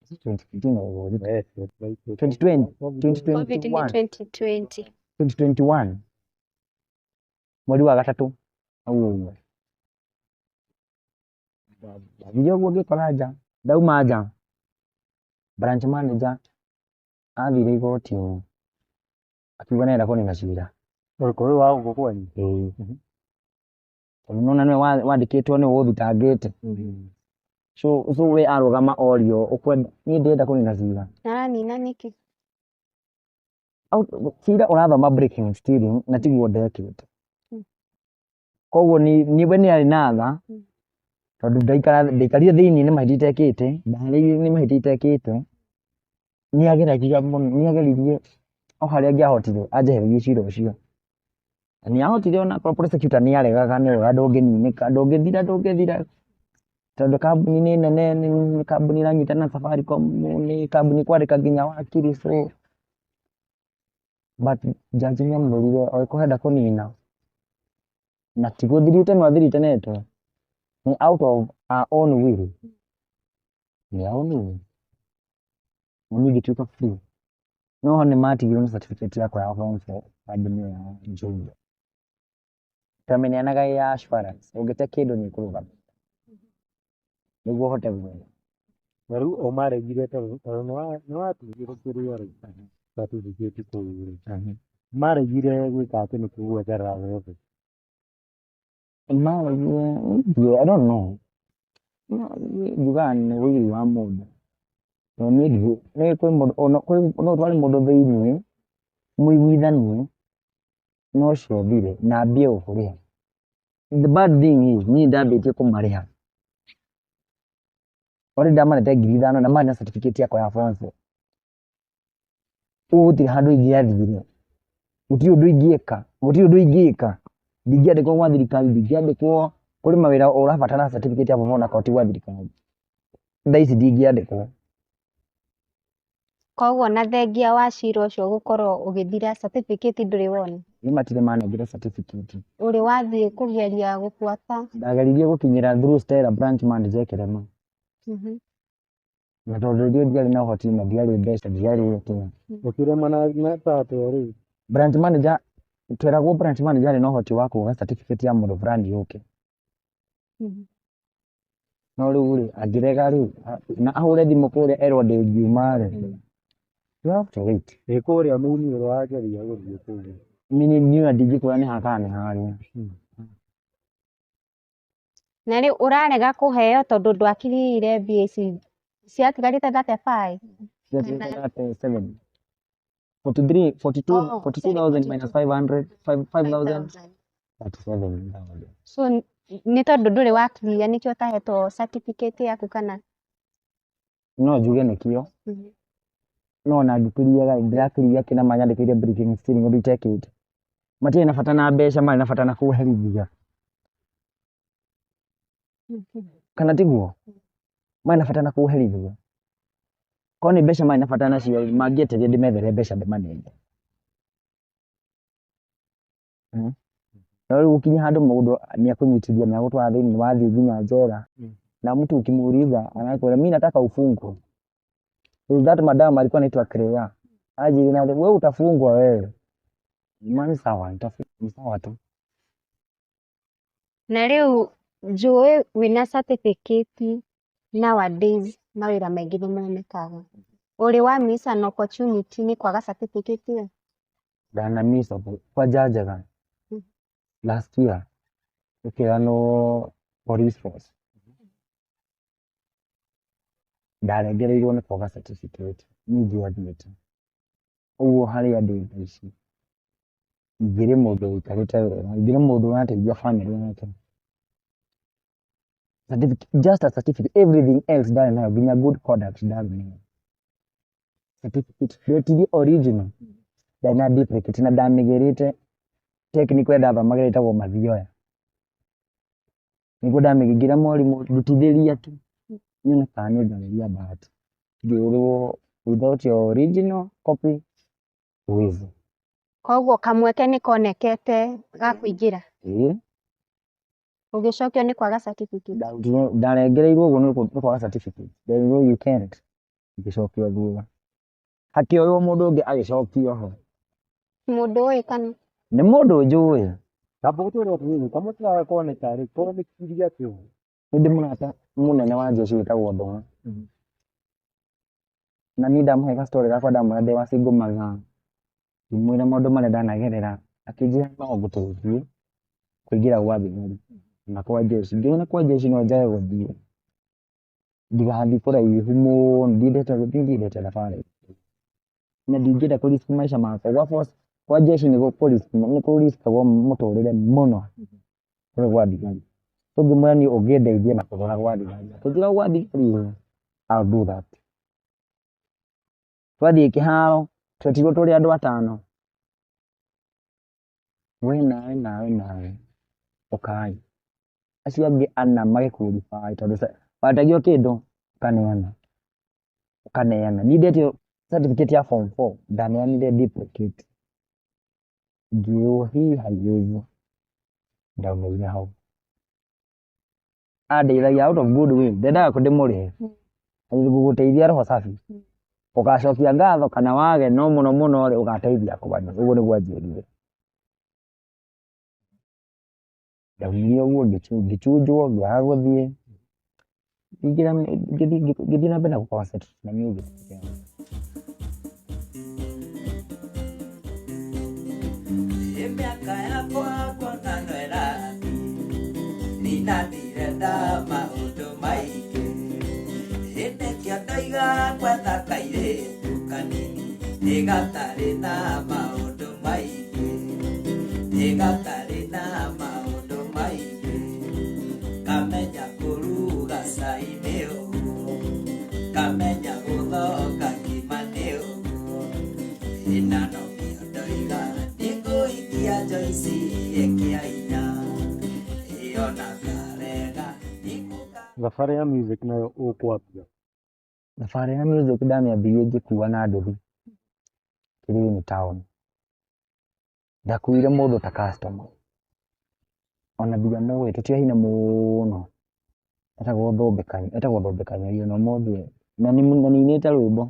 Is it 2015 or was it 2020, Covid nĩ 2021? 2020. 2021. Mweri wa gatatũ hau ũguo. Ndathire ũguo ngĩkora nja, ndauma nja, branch manager athire igoti-inĩ akiuga nĩarenda kũnina cira. Ũrĩkũ ũyũ wa gũkũ kwanyu? Ĩĩ. Tondũ nĩwona nĩwe wandĩkĩtwo nĩwe ũthitangĩte. So we arũgama orio ũkwenda niĩ ndĩrenda kũnina cira. Aranina nĩkĩ? Cira ũrathoma breaking and stealing na tiguo ndekĩte. Koguo ni we nĩ arĩ na tha tondũ ndaikarire thĩinĩ nĩ mahĩtia itekĩte, ndarĩire nĩ mahĩtia itekĩte. Nĩ ageragia mũno, nĩ ageririe o harĩa angĩahotire anjehererie cira ũcio. Na nĩ ahotire ona akorwo prosecutor nĩ aregaga, nĩ augaga ndũngĩninĩka, ndũngĩthira, ndũngĩthira, tondũ kambuni nĩ nene, nĩ kambuni ĩranyitana na Safaricom, nĩ kambuni kwandĩka nginya wakiri, so but judge nĩ amwĩrire angĩkorwo enda kũnina na ti gũthirite, no athirite netwo nĩ out of our own will, nĩ own will, na niĩ ngĩtuĩka free. No nĩ matigirwo na certificate yakwa ya form 4 kambuni ĩyo ya Jumia. Twamĩneanaga ĩ ya assurance, ũngĩte kĩndũ nĩ ĩkũrũgamĩrĩra nĩguo ũhote gwetha. Na rĩu o maregire tondũ nĩwatigire kĩrĩa rĩ, certificate kũu rĩ, maregire gwĩka atĩ nĩ kũgweterera wethe? Maregire, I don't know. No, njugaga nĩ ũiru wa mũndũ. Tondũ niĩ ndirĩ, nĩ kwĩ mũndũ, ona kwĩ no ũtware mũndũ thĩiniĩ mũiguithanie na ũcio ũthire na ambie gũkũrĩha. The bad thing is niĩ ndambĩtie kũmarĩha. Already ndamarĩte 5,000 na marĩ na certificate yakwa ya form 4. Ũguo gũtirĩ handũ ingĩathire, gũtirĩ ũndũ ingĩka, gũtirĩ ũndũ ingĩka. Ndingĩandĩkwo gwa thirikari, ndingĩandĩkwo kũrĩ mawĩra ũrabatara certificate ya form 4 na korwo ti gwa thirikari. Thaa ici ndingĩandĩkwo. Koguo na thengia wa cira ũcio gũkorwo ũgĩthira, certificate ndũrĩ wona? Niĩ matirĩ manengera certificate. Ũrĩ wathiĩ kũgeria gũbuata? Ndageririe gũkinyĩra through Stella branch manager ĩkĩrema. Na tondũ rĩo ndiarĩ na ũhoti na ndiarĩ mbeca, ndiarĩ kĩ. Ũkĩrema na ta atĩa rĩu? Branch manager, tweragwo branch manager arĩ na ũhoti wa kuga certificate ya mũndũ fulani yũke. No rĩu rĩ, angĩrega rĩ, na ahũre thimũ kũrĩa erwo ndĩngiuma rĩ, you have to wait. Ĩ kũrĩa mĩini ũrĩa wageria gũthiĩ kũu? Mini niĩ ndingĩkwĩra nĩ ha kana nĩ harĩa. Na rĩu ũrarega kũheo tondũ ndwakirire mbia ici ciatigarĩte 35? Ciatigarĩte 7. 43, 42, Oh, 42,000 minus 500, 5,000, 5,000. 37,000. So nĩ tondũ ndũrĩ wakiria nĩkĩo ũtahetwo certificate yaku kana? No njuge nĩkĩo. No ona ngĩkĩriaga ndĩrakĩria kĩna manyandĩkĩire breaking stealing ũndũ itekĩte. Matiarĩ na bata na mbeca, marĩ na bata na kũherithia. Kana tiguo? Marĩ na bata na kũherithia. Korwo nĩ mbeca marĩ na bata nacio, mangĩeterire ndĩmethere mbeca ndĩmanenge. No rĩu gũkinya handũ mũndũ nĩ akũnyitithia, nĩ agũtwara thĩinĩ, wathiĩ nginya njera. Na mtu ukimuuliza anakwambia mimi nataka ufungwe. That madam alikuwa anaitwa Clea. Aje na wewe utafungwa wewe. Mani sawa, nitafungwa, ni sawa tu. Na rĩu njũĩ wĩna certificate nowadays mawĩra maingĩ nĩ monekaga. Ũrĩ wa miss an opportunity nĩ kwaga certificate ĩyo? Ndana miss kwanja njega. Last year ũkĩranwo police force. Ndarengereirwo nĩ kwaga certificate, niĩ ingĩathiĩte. Ũguo harĩa ndĩ thaa ici ingĩrĩ mũndũ ũikarĩte wega, ingĩrĩ mũndũ ũrateithia bamĩrĩ yake. Certificate, just a certificate, everything else ndarĩ nayo, nginya good conduct ndarĩ nayo. Certificate ndetirie original, ndarĩ na duplicate na ndamĩgĩrĩte technical ĩrĩa ndathomagĩra ĩtagwo Mathioya. Nĩguo ndamĩgĩra mwarimũ ndutithĩria tu nyone kana nĩ ngageria bahati. Ngĩrwo without your original copy huwezi. Koguo kamweke nĩ konekete ga kũingĩra? Ĩĩ. Ũgĩcokio nĩ kwaga certificate? Ndarengereirwo ũguo nĩ kwaga certificate. Nderirwo you can't. Ngĩcokio thutha. Hakĩoywo mũndũ ũngĩ agĩcokio ho. Mũndũ ũĩ kana? Nĩ mũndũ njũĩ. Kamba ũtwĩre atĩrĩrĩ, kamweke gaka koneka rĩ, konekire atĩa? Nĩ ndĩ mũrata mũnene wa jeshi wĩtagwo Ndũng'ũ. Na niĩ ndamũhe ga story gakwa ndamwĩra ndĩ wa single mother. Ngĩmwĩra maũndũ marĩa ndanagerera, akĩnjĩra no ngũteithie kũingĩra gwa thigari na kwa jeshi. Ngĩona kwa jeshi no njage gũthiĩ. Ndigathiĩ kũraihu mũno, ndiendete niĩ ndiendete thabarĩ na ndingĩenda kũ risk maica makwa. Gwa force kwa jeshi nĩ kũ risk agwo mũtũrĩre mũno kũrĩ gwa thigari. So ngĩmwĩra niĩ ũngĩndeithia na kũrora gwa thigari, akĩnjĩra gwa thigari ĩ, I'll do that. Twathiĩ kĩharo twetirwo tũrĩ andũ atano, we nawe nawe nawe ũkai. Acio angĩ ana magĩ qualify tondũ watagio kĩndũ ũkaneana ũkaneana. Niĩ ndetio certificate ya form 4 ndaneanire duplicate, ngĩrwo hii haiwezi, ndaumĩrire hau. Andeithagia out of good will, ndendaga ndĩmũrĩhe, ngũgũteithia roho safi, ũgacokia ngatho kana wage, no mũno mũno rĩ ũgateithia kũbani, ũguo nĩguo anjĩrire. Ndaumire ũguo ngĩchujwo ngĩaga gũthiĩ, ngĩthiĩ na mbere na gũ concentrate na music. Mĩaka yakwa kuona no ĩrathiĩ, ndinathire nda maũndũ maingĩ, nĩkĩo ndoiga gwetha kairĩtu kanini nĩ gatarĩ na maũndũ maingĩ, nĩ gatarĩ na maũndũ maingĩ, kamenya kũruga cai nĩ ũguo, kamenya gũthonga ngima nĩ ũguo, ĩna nokĩo ndoiga nĩngũhikia Joyce ĩkĩa hinya, ĩyo na karega nĩngũka. Thabarĩ ya music nayo ũkwambia? Thabarĩ ya music ndamĩambirie ngĩkua na nduthi Kĩrĩinĩ town. Ndakuire mũndũ ta customer, ona ndiamũĩ, tũtiaine mũno, etagwo Thũmbĩ etagwo Thũmbĩ Kanyori ona ũmũthĩ ũyũ, na nĩ ainĩte rwĩmbo,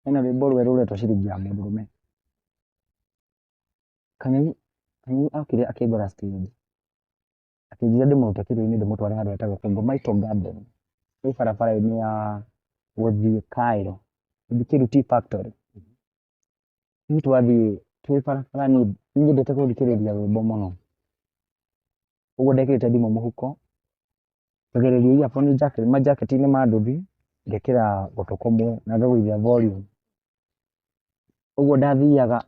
hena rwĩmbo rwerũ rũretwo ciringi ya mũndũrũme. Kanyori Kanyori okire akĩngora stage, akĩnjĩra ndĩmũrute kĩrĩinĩ ndĩmũtware handũ hetagwo Kongomaito Garden, ĩ barabara-inĩ ya gũthiĩ Cairo, gũthiĩ Kiru Tea Factory. Rĩu twathiĩ twĩ barabara niĩ nyendete gũthikĩrĩria rwĩmbo mũno, ũguo ndekĩrĩte thimũ mũhuko, ngagereria earphone majaketi-inĩ ma nduthi, ngekĩra gũtũ kũmwe na ngagũithia volume. Ũguo ndathiaga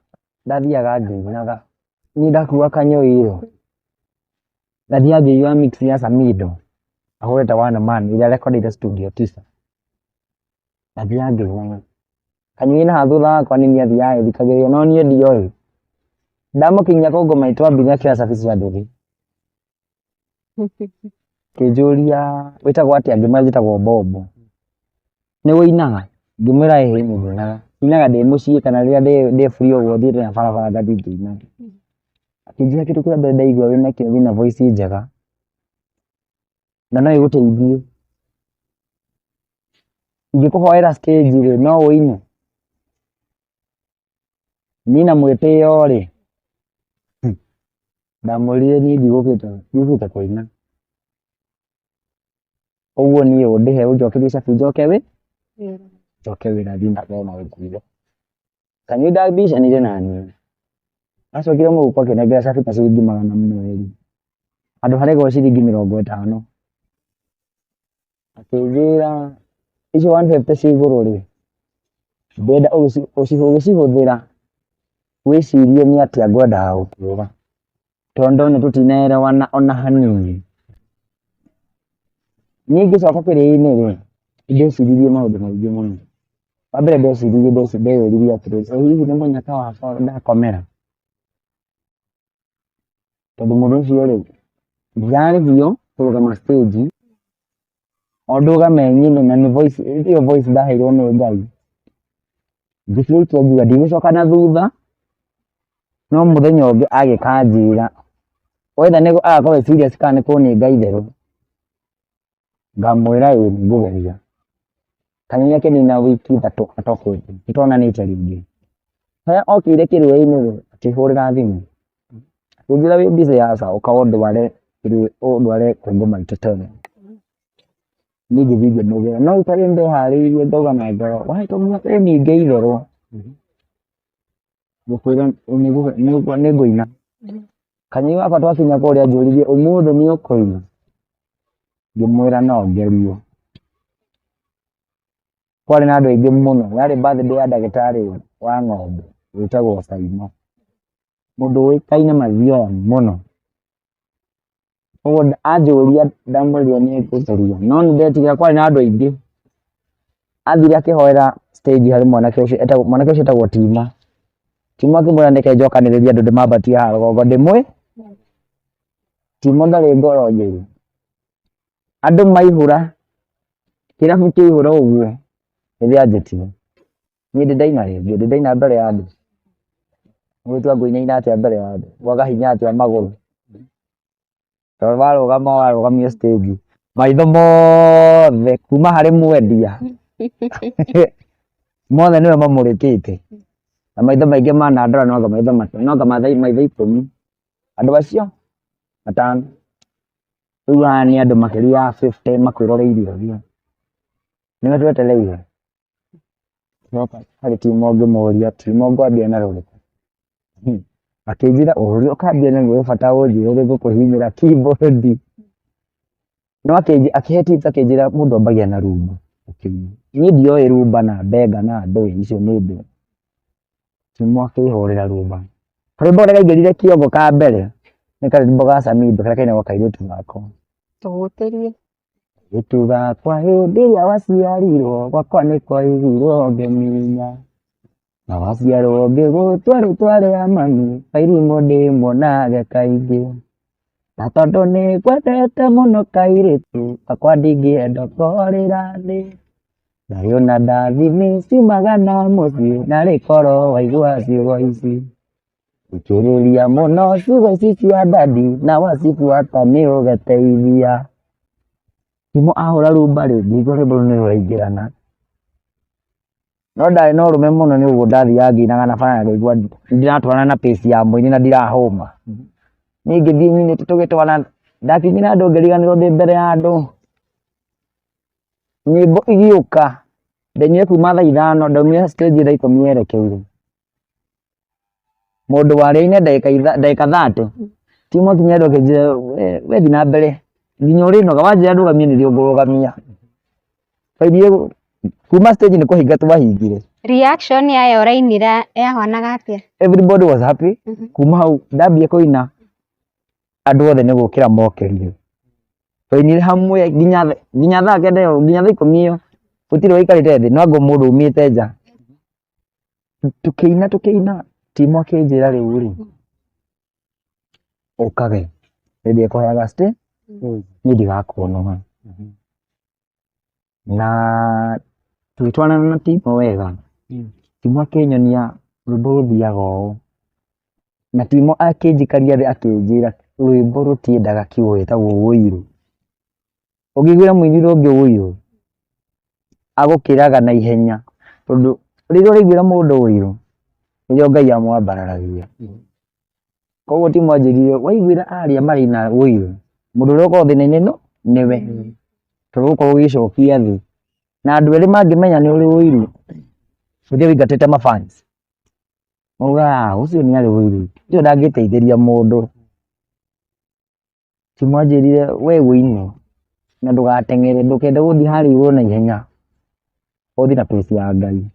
ndathiaga ngĩinaga. Niĩ ndakua kanyoi rĩ, ndathiaga ngĩigua mix ya Samido ahũrĩte One Man ĩrĩa rekondeire studio tisa. Ndathiaga ngĩinaga. Kanyoi na haha thutha wakwa nĩ niĩ athiaga agĩthikagĩrĩria no niĩ ndioĩ. Ndamũkinyia kũngoma twambire akĩoya cabi cia nduthi. Akĩnjũria wĩtagwo atĩa, ngĩmwĩra njĩtagwo Bob. Nĩ ũinaga? Ngĩmwĩra ĩĩ nĩ njinaga. Njinaga ndĩ mũciĩ kana rĩrĩa ndĩ free ũguo thiĩte na barabara ngathiĩ ngĩinaga. Akĩnjĩra kĩndũ kĩa mbere ndaigua wĩnakĩo wĩna voice njega na no ĩgũteithie. Ingĩkũhoera stage rĩ, no ũine? Niĩ na mwĩtĩo rĩ, ndamwĩrire niĩ ndigũkĩte kũina. Ũguo niĩ ũndĩhe ũnjokerie cabi njoke wĩ njoke wĩra thiĩ na mbere na wĩra. Kanyui ndambicanire naniĩ, acokire mũhuko akĩnengera cabi na ciringi magana merĩ, handũ haregwo ciringi 50. Akĩnjĩra icio 150 ciĩ igũrũ rĩ, ndĩrenda ũgĩcihũthĩra wĩcirie nĩ atĩa ngwendaga gũkwĩra, tondũ ndona tũtinaelewana ona hanini. Niĩ ngĩcoka kĩrĩa-inĩ rĩ, ndeciririe maũndũ maingĩ mũno. Wa mbere ndeciririe ndeyũririe atĩrĩrĩ, ĩ hihi nĩ mũnyaka wakwa ndakomera? Tondũ mũndũ ũcio rĩ, ndirarĩhio kũrũgama stage, o ndũgame nyine na nĩ voice ĩyo voice ndaheirwo nĩ Ngai. Ngĩtua itua ngiuga ndigũcoka na thutha, no mũthenya ũngĩ agĩkanjĩra, wetha nĩ agakorwo e serious kana nĩ kũninga itherũ, ngamwĩra ĩĩ nĩ ngũgeria. Kanyoni akĩnina wiki 3 atokĩte, tũtonanĩte rĩngĩ. Harĩa okĩire kĩrĩa-inĩ rĩ, akĩhũrĩra thimũ, akĩnjĩra wĩ busy aca ũka ũndware ũndware Kongomaitũ tene. Niĩ ngĩthiĩ ngĩmũgĩra, no itarĩ ndeharĩirie ngauga na ngoro, wahĩtwo mũhaka ũninge itherũ, ngũkwĩra nĩ ngũina. Kanyoi wakwa twakinya kũrĩa anjũririe ũmũthĩ nĩ ũkũina? Ngĩmwĩra no ngerie. Kwarĩ na andũ aingĩ mũno, yarĩ birthday ya ndagĩtarĩ wa ng'ombe wĩtagwo Saimo, mũndũ ũĩkaine Mathioya mũno. Ũguo anjũria ndamwĩrire nĩ ngũgeria, no nĩ ndetigĩra kwarĩ na andũ aingĩ. Athire akĩhoera stage harĩ mwanake ũcio etagwo, mwanake ũcio etagwo Timo. Timo akĩmwĩra nĩke njokanĩrĩrie andũ ndĩmambatie haha rũgongo ndĩmwĩ Timo ndarĩ ngoro njũru. Andũ maihũra, kĩrabu kĩaihũra ũguo, nĩrĩo anjĩtire. Niĩ ndĩ ndaina rĩngĩ, ndĩ ndaina mbere ya andũ. Ũgũtua ngũinaina atĩa mbere ya andũ, ngwaga hinya atĩa magũrũ. Tondũ warũgama warũgamio stage, maitho mothe kuma harĩ mwendia, mothe nĩwe mamũrĩkĩte. Na maitho maingĩ manandora no anga maitho no anga maitho 10. Andũ acio atano. Rĩu haha nĩ andũ makĩria ya 50 makwĩroreirie ũguo. Nĩwe twetereire. Coka harĩ Timo ngĩmũria, Timo ngwambia na rũrĩkũ? Akĩnjĩra ũrĩa ũkambia naruo wĩ bata ũnjĩre ũrĩa ngũkũhihinyĩra keyboard. No akĩhe tips akĩnjĩra mũndũ ambagia na rumba. Niĩ ndioĩ rumba na benga na ndũĩ icio nĩ ndũĩ. Timo akĩhũrĩra rumba. Karwĩmbo karĩa kaingĩrire kĩongo ka mbere nĩ karwĩmbo ga Samido karĩa kainagwo kairĩtu gakwa. Tũgũtĩrie. Kairĩtu gakwa hĩndĩ ĩrĩa waciarirwo gwakwa nĩ kwaigirwo ngĩminya. Na waciarwo ngĩgũtua rĩtwa rĩa mami kairimũ ndĩmuonage kaingĩ. Na tondũ nĩ ngwendete mũno kairĩtu gakwa ndingĩenda ũkorĩra thĩ. Thayũ na ndathimi ciumaga na mũciĩ narĩ korwo waigua ciugo ici. Thikĩrĩria mũno ciugo ici cia dadi na wacibuata nĩ ũgeteithia. Timo ahũra rumba rĩ, ngĩigua rwĩmbo rũu nĩ rũraingĩrana. No ndarĩ na ũrũme mũno nĩ ũguo ndathiaga ngĩinaga na bara ngaigua ndiratwarana na pace ya mũini na ndirahũma. Niĩ ngĩthiĩ nyinĩte tũgĩtwarana, ndakinyĩra andũ ngĩriganĩrwo ndĩ mbere ya andũ. Nyĩmbo igĩũka, ndainire kuma thaa 5 ndaumire stage thaa 10 yerekeire. Mũndũ warĩ aine ndagĩka 30, Timo akinya andũ akĩnjĩra we thiĩ na mbere nginya ũrĩnoga wanjĩra ndũgamie nĩrĩo ngũrũgamia. Twainire kuma stage nĩ kũhinga twahingire. Reaction yayo ũrainĩra yahanaga atĩa? Everybody was happy. Kuma hau ndambia kũina andũ othe nĩ gũkĩra mokĩrire. Twainire hamwe nginya thaa 9 ĩyo nginya thaa 10 ĩyo gũtirĩ waikarĩte thĩ no anga mũndũ umĩte nja. Tũkĩina tũkĩina Timo akĩnjĩra rĩu rĩ ũkage hĩndĩ ĩrĩa ĩkũheaga stay niĩ ndigakuonoga. Na tũgĩtwarana na Timo wega, Timo akĩnyonia rwĩmbo rũthiaga ũũ, na Timo akĩnjikaria thĩ akĩnjĩra rwĩmbo rũtiendaga kiugo gĩtagwo ũirũ. Ũngĩiguĩra mũini ũrĩa ũngĩ ũirũ, agũkĩraga na ihenya, tondũ rĩrĩa ũraiguĩra mũndũ ũirũ, nĩrĩo Ngai amwambararagia. Koguo Timo anjĩrire waiguĩra arĩa maraina ũirũ, mũndũ ũrĩa ũkoragwo thĩna-inĩ nĩwe, tondũ ũgũkorwo ũgĩcokia thĩ. Na andũ erĩ mangĩmenya nĩ ũrĩ ũiru, ũthiĩ ũingatĩte ma fans, maugaga ũcio nĩ arĩ ũiru, ũcio ndangĩteithĩria mũndũ. Timo anjĩrire we wĩine na ndũgateng'ere, ndũkende gũthiĩ harĩa igũrũ na ihenya, ũthiĩ na pace ya Ngai,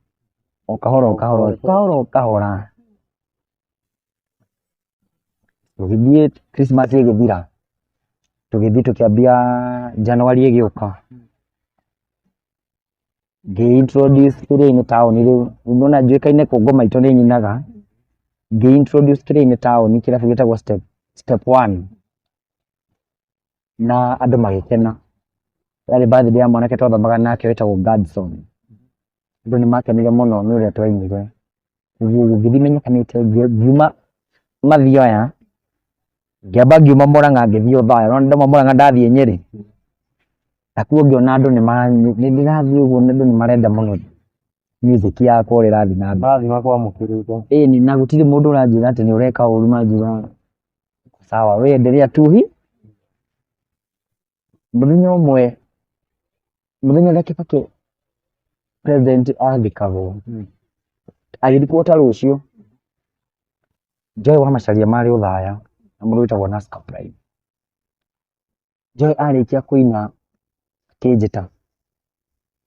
o kahora o kahora o kahora o kahora. Tũgĩthiĩ Christmas ĩgĩthira, tũgĩthiĩ tũkĩambia January ĩgĩũka, ngĩ introduce kĩrĩa-inĩ taũni rĩu, nĩwona njũĩkaine kũu ngoma itũ nĩ nyinaga, ngĩ introduce kĩrĩa-inĩ taũni kĩrabu gĩtagwo Step One, na andũ magĩkena. Yarĩ birthday ya mwanake twathomaga nake wĩtagwo Gadson. Andũ nĩ makenire mũno nĩ ũrĩa twainire. Ũguo ngĩthiĩ menyekanĩte ngiuma Mathioya, ngĩamba ngiuma Mũrang'a ngĩthiĩ Othaya, nĩwona ndauma Mũrang'a ndathiĩ Nyĩrĩ, nakuo ngĩona andũ nĩ ndĩrathiĩ ũguo andũ nĩ marenda mũno music yakwa ũrĩa ĩrathiĩ na mbere. Marathiĩ makwamũkĩrĩte. Ĩni na gũtirĩ mũndũ ũranjĩra atĩ nĩ ũreka ũru, maranjĩra sawa we endelea tu hi. Mũthenya ũmwe, mũthenya ũrĩa Kibaki president athikagwo, agĩthikwo ta rũciũ, Joy wa Macharia marĩ Othaya na mũndũ wĩtagwo Naska Prime. Joy arĩkia kũina akĩnjĩta,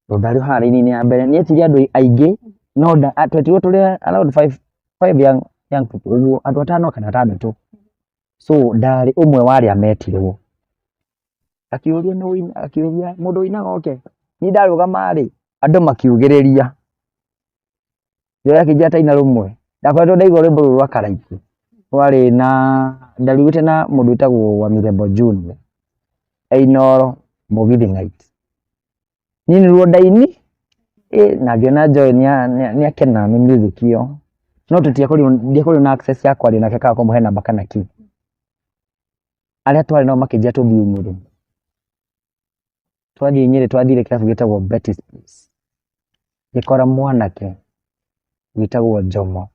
Tondũ ndarĩ haha raini-inĩ ya mbere nĩ etirie andũ aingĩ no twetirwo tũrĩ around five young people ũguo, andũ atano kana atandatũ. So ndarĩ ũmwe wa arĩa metirwo. Akĩũria nũ ũina, akĩũria mũndũ ũinaga oke. Niĩ ndarũgama rĩ, andũ makiugĩrĩria. Njoya akĩnjĩra ta ina rũmwe. Ndakoretwo ndaigua rwĩmbo rũu rwa Karaitĩ. Rwarĩ na ndaruĩte na mũndũ wĩtagwo wa Mirembo Junior. Inooro Mũgithi Night. Niĩ nĩruo ndaini na ngĩona Joy nĩakena nĩ music ĩyo. No tũtiakorirwo, ndiakorirwo na access ya kwaria nake kana kũmũhe namba kana kĩ. Arĩa twarĩ nao makĩnjĩra tũthiĩ Nyĩrĩ. Twathiĩ Nyĩrĩ twathire kĩrabu gĩtagwo Betty's Place. Ngĩkora mwanake wĩtagwo Jomo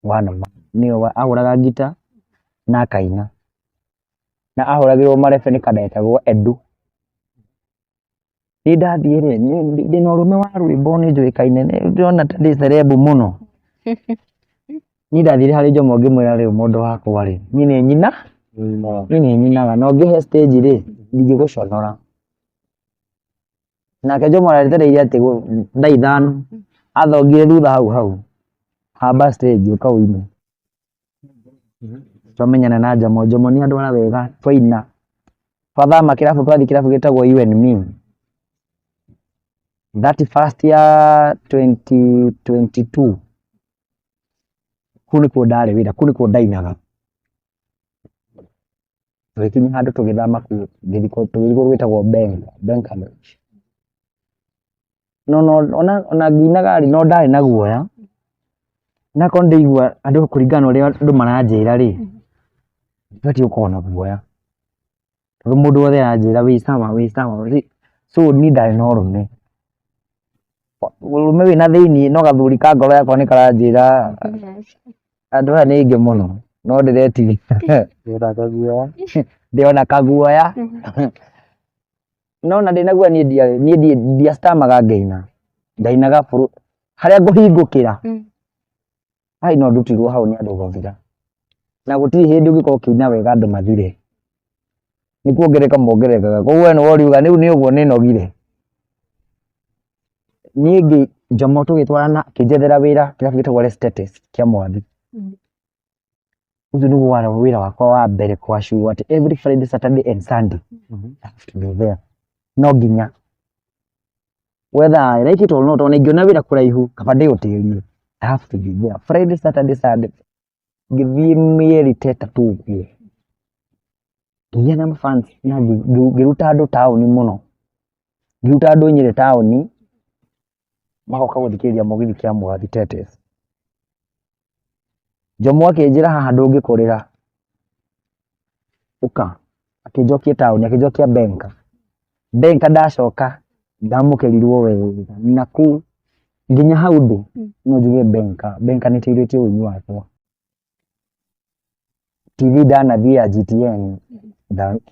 Wanama, nĩwe ahũraga ngita na akaina. Na ahũragĩrwo marebe nĩ kanda getagwo Edu. Niĩ ndathiĩ rĩ, ndĩna ũrũme wa rwĩmbo nĩ njũĩkaine, nĩ ndĩrona ta ndĩ celeb mũno. Niĩ ndathire harĩ Jomo ngĩmwĩra rĩu mũndũ wakwa rĩ, niĩ nĩ nyina, niĩ nĩ nyinaga na ũngĩhe stage rĩ, ndingĩgũconora. Nake Jomo aretereire atĩ thaa 5, athongire thutha hau hau, hamba stage ũka ũine. Twamenyana na Jomo, Jomo nĩ andwara wega, twaina. Twathama kĩrabu twathiĩ kĩrabu gĩtagwo You and Me. 31st ya 2022 kũu nĩkuo ndarĩ wĩra, kũu nĩkuo ndainaga. Tũgĩkinya handũ tũgĩthama kũu, ngĩthiĩ tũgĩthiĩ kũndũ gwĩtagwo Benga, Benga Lodge. No no ona ngĩinaga rĩ, no ndarĩ na guoya, na korwo ndĩraigua andũ kũringana na ũrĩa andũ maranjĩra rĩ, ndibatiĩ gũkorwo na guoya. Tondũ mũndũ wothe aranjĩra wĩ sawa wĩ sawa, so niĩ ndarĩ na ũrũme. Ũrũme wĩna thĩiniĩ no gathuri ka ngoro yakwa nĩ karanjĩra andũ aya nĩ aingĩ mũno, no ndĩretigĩra. Ndĩrona kaguoya. Ndĩrona kaguoya. No ona ndĩna guoya niĩ ndiarĩ, niĩ ndiacitamaga ngĩina. Ndainaga harĩa ngũhingũkĩra, ai no ndutirwo hau nĩ andũ gũthira. Na gũtirĩ hĩndĩ ũngĩkorwo ũkĩina wega andũ mathire. Nĩ kuongerereka mongererekaga. Koguo we nĩwe ũriuga rĩu nĩ ũguo nĩ nogire. Niĩ Jomo tũgĩtwarana akĩnjethera wĩra kĩrabu gĩtagwo Restates kĩa Mwathi. Ũcio nĩguo warĩ wĩra wakwa wa mbere kwa sure atĩ every Friday, Saturday and Sunday I have to be there. No nginya whether I like it or not, ona ingĩona wĩra kũraihu kaba ndĩũtĩrie. I have to be there Friday, Saturday, Sunday. Ngĩthiĩ mĩeri ta 3 ũguo ngĩgĩa na mafans na ngĩruta andũ taũni mũno. Ngĩruta andũ Nyĩrĩ taũni magoka gũthikĩrĩria mũgithi kĩa Mwathi Tetes. Jomo akĩnjĩra haha ndũngĩkũrĩra, ũka. Akĩnjokia taũni, akĩnjokia Benka. Benka ndacoka ndamũkĩrirwo wega na kũu nginya hau ndĩ no njuge Benka, Benka nĩ ĩteithĩtie ũini wakwa. TV ndanathiĩ ya GTN,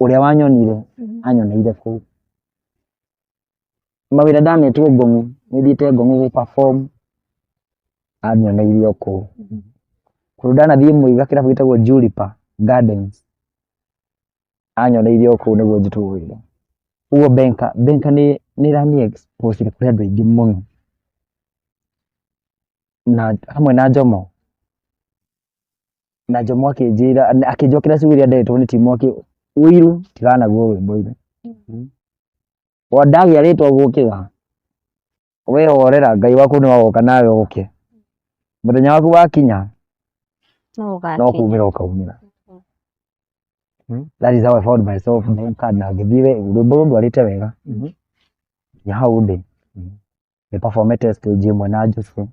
ũrĩa wanyonire anyoneire kũu. Mawĩra ndanetwo Ngong'u, nĩ thiĩte Ngong'u gũ perform, anyoneire o kũu. Kũndũ ndanathiĩ Mwĩiga kĩrabu gĩtagwo Julipa Gardens, anyoneire o kũu nĩguo njĩtwo wĩra. Ũguo Benka, Benka nĩ ĩrani expose kũrĩ andũ aingĩ mũno. Na hamwe na Jomo. Na Jomo akĩnjĩra, akĩnjokera ciugo iria nderetwo nĩ Timo Ũiru tigana naguo rwĩmbo irũ. Ndagĩa rĩtwa gũkĩga, we horera Ngai waku nĩ wagoka nawe ũke. Mũthenya waku wakinya no kumĩra ũkaumĩra. That is how I found myself Benka na ngĩthiĩ rwĩmbo rũu ndwarĩte wega. Nginya hau ndĩ. Nĩ performete stage ĩmwe na Jose.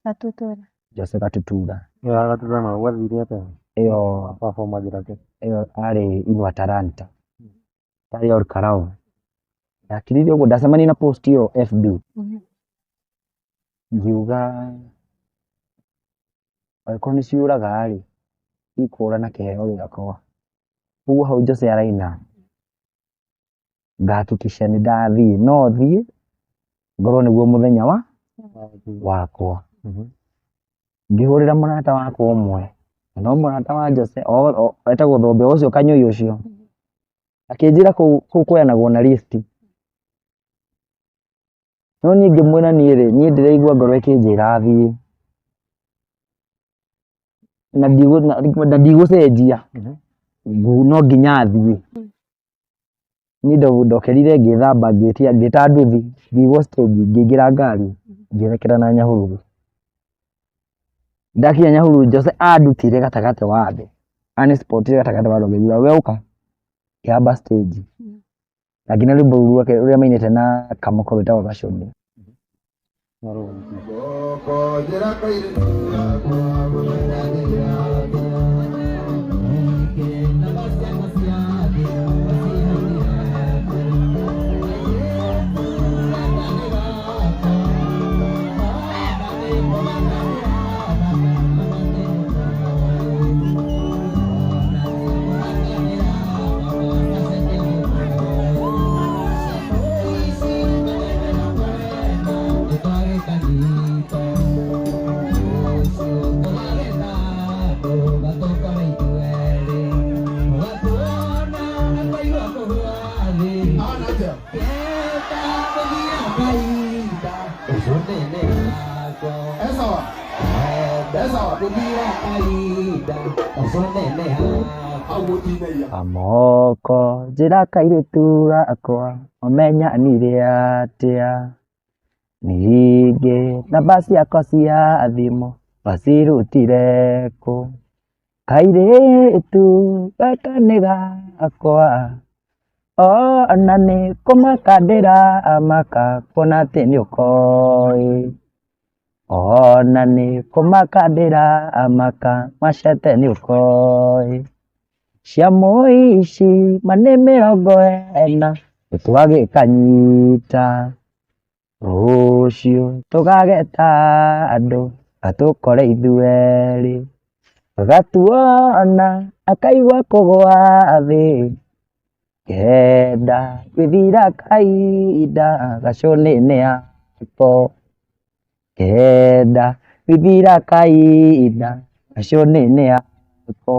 Gatutura. Jose Gatutura. Ĩyo ya Gatutura nayo gwathire atĩa? Ĩyo Performagĩra kũ? Ĩyo arĩ Inua Talanta. Yarĩ Ol Kalou. Ndakirire ũguo ndacemania na post ĩyo FB. Ngiuga angĩkorwo nĩ ciũraga rĩ, ikũra na kĩheo gĩakwa. Ũguo hau Jose araina, ngahakikisha nĩ ndathiĩ, no thiĩ ngorwo nĩguo mũthenya wa wakwa. Ngĩhũrĩra mũrata wakwa ũmwe, na no mũrata wa Jose, etagwo Thũmbĩ, o ũcio kanyũi ũcio, akĩnjĩra kũu kwoyanagwo na list. No niĩ ngĩmwĩra niĩ rĩ, niĩ ndĩraigua ngoro ĩkĩnjĩra thiĩ. Na ndigũcenjia, no nginya thiĩ. Niĩ ndokĩrire ngĩthamba ngĩtia ngĩta nduthi ngĩigwo stage ngĩingĩra ngari ngĩerekera na Nyahururu. Ndakinya Nyahururu Jose andutire gatagatĩ wa andũ, anĩspotire gatagatĩ wa andũ akĩnjĩra we ũka, ngĩhamba stage. Na ngĩina rwĩmbo rũu rwake rũrĩa mainĩte na Kamoko rwĩtagwo Gacũnĩ. Kamoko njĩra kairĩtu gakwa ũmenyanire atĩa? Ningĩ namba ciakwa cia thimũ wacirutire kũ? Kairĩtu gaka nĩ gakwa ona nĩ kũmaka ndĩramaka kuona atĩ nĩ ũkoĩ. Ona nĩ kũmaka ndĩramaka macete nĩ ũkoĩ. Cia mũici ma nĩ mĩrongo ĩna twagĩkanyita. Rũciũ tũgageta andũ matũkore ithuerĩ. Gatuona akaigua kũgũa thĩ. Ngenda gwĩthira kahinda gacũnĩ nĩ yako. Ngenda gwĩthira kahinda gacũnĩ nĩ yako.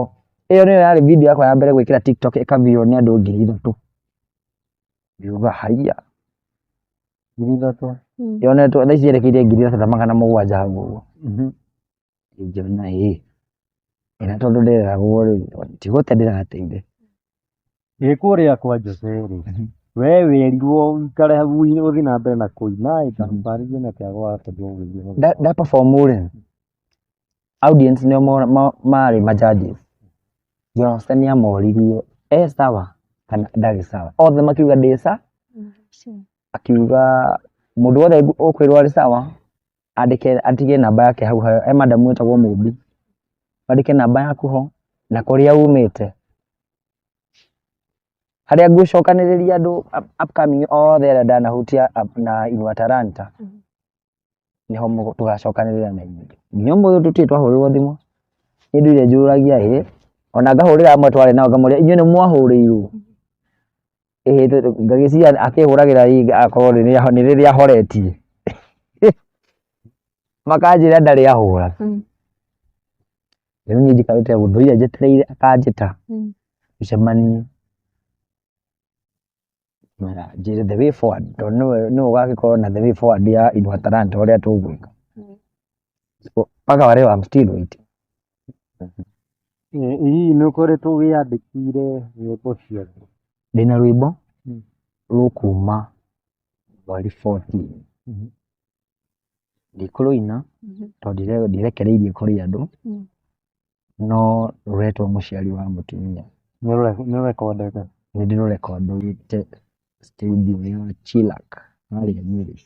Ĩyo nĩyo yarĩ video yakwa ya mbere gwĩkĩra TikTok ĩkaviũwo nĩ andũ 3,000. Ngiuga haiya, 3,000. Yonetwo thaa ici yerekeire 3,700 hau ũguo. Ngĩona ĩ, na tondũ ndereragwo rĩ, ti gũte ndĩrateire. Ĩ kũrĩa kwa Jose rĩ, we werirwo ũikare hau ũthiĩ na mbere na kũina ĩ kana ũtarĩrie nĩ atĩa gwatũmirwo ũgĩthiĩ na mbere? Nda perform rĩ, audience nĩo marĩ ma judges. Jose nĩ amoririe e sawa kana ndarĩ sawa, othe makiuga ndĩ sawa, akiuga mũndũ wothe ũkwĩrwo arĩ sawa andĩke atige namba yake hau he madam wĩtagwo Mũmbi, wandĩke namba yaku ho na kũrĩa umĩte. Harĩa ngũcokanĩrĩria andũ upcoming othe arĩa ndanahutia na Inua Talanta, nĩho tũgacokanĩrĩra na inyuĩ. Nginya ũmũthĩ tũtirĩ twahũrĩrwo thimũ, niĩ nduire njũragia ĩ, ona ngahũrĩra amwe twarĩ nao ngamoria inyuĩ nĩ mwahũrĩirwo? Ĩĩ ngagĩciria akĩhũragĩra akorwo nĩ rĩrĩa ahoretie. Makanjĩra ndarĩ ahũra. Rĩu niĩ njikarĩte ndũire njetereire akanjĩta tũcemanie. Njĩre the way forward tondũ nĩwe ũgagĩkorwo na the way forward ya Inua Talanta ũrĩa tũgwĩka. Mpaka wa leo I'm still waiting. Ĩ hihi nĩ ũkoretwo wĩyandĩkĩire nyĩmbo ciaku? Ndĩna rwĩmbo rũkuma mweri 14. Ndikũrũina tondũ ndirekereirie kũrĩ andũ, no rũretwo mũciari wa mũtumia. Nĩ ũrekondete? Nĩ ndĩrũrekondete studio ya Chillack harĩa Nyĩrĩ.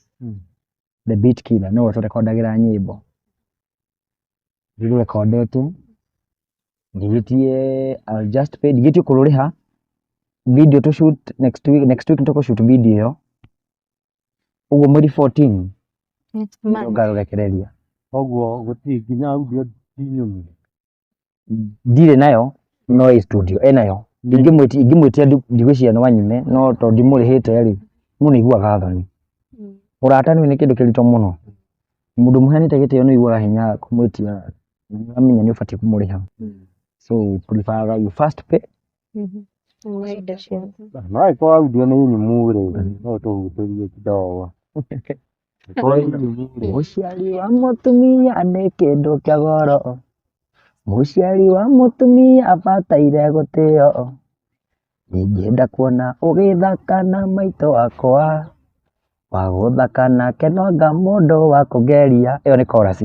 The Beat Killer nĩwe ũtũrekondagĩra nyĩmbo. Ndĩrũrekondete, ndigĩtie I'll just pay, ndigĩtie kũrũrĩha, video tũ shoot next week, next week nĩ tũkũ shoot video ĩyo. Ũguo mweri 14 Next nĩguo month. ngarũrekereria. Koguo gũtirĩ nginya audio ti nyũmũ. Ndirĩ nayo no ĩ studio ĩnayo. Ingĩmwĩtia ndigwĩciria no anyime no tondũ ndimũrĩhĩte rĩ, mũndũ nĩ aiguaga thoni. Ũrata nĩ kĩndũ kĩritũ mũno. Mũndũ mũheanĩte gĩtĩo nĩ ũiguaga hinya kũmwĩtia na nĩ ũramenya nĩ ũbatiĩ kũmũrĩha. So prefer you first pay. No angĩkorwo audio nĩ nyũmũ rĩ, no ũtũhutĩrie kidogo. Mũciari wa mũtumia nĩ kĩndũ kĩa goro, mũciari wa mũtumia abataire gũtĩo, ingĩenda kuona ũgĩthaka na maitũ wakwa, wa gũthaka nake no anga mũndũ wa kũgeria. Ĩyo nĩ chorus.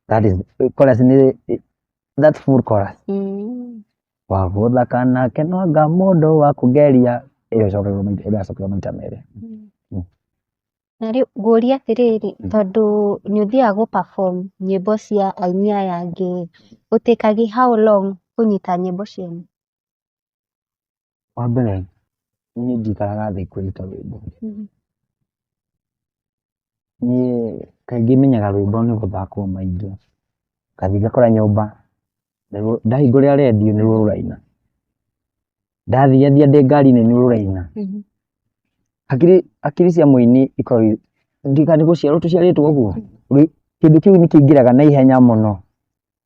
That is chorus nĩ that's full chorus. Wa gũthaka nake no anga mũndũ wa kũgeria. Ĩyo ĩcokagwo maita ĩracokerwo maita merĩ. Na rĩu ngũrie atĩrĩrĩ, tondũ nĩ ũthiaga gũ perform nyĩmbo cia aini aya angĩ, ũtĩkagia how long kũnyita nyĩmbo cianyu? Wa mbere niĩ ndikaraga thĩ kwĩruta rwĩmbo. Niĩ kaingĩ menyaga rwĩmbo nĩ gũthakwo maingĩ, ngathiĩ ngakora nyũmba, ndahingũrĩra rendio nĩruo rũraina, ndathiathia ndĩ ngari-inĩ nĩruo rũraina. Hakiri hakiri cia mũini ikoragwo ndiũĩ kana nĩ gũciarwo tũciarĩtwo ũguo, kĩndũ kĩu nĩ kĩingĩraga na ihenya mũno,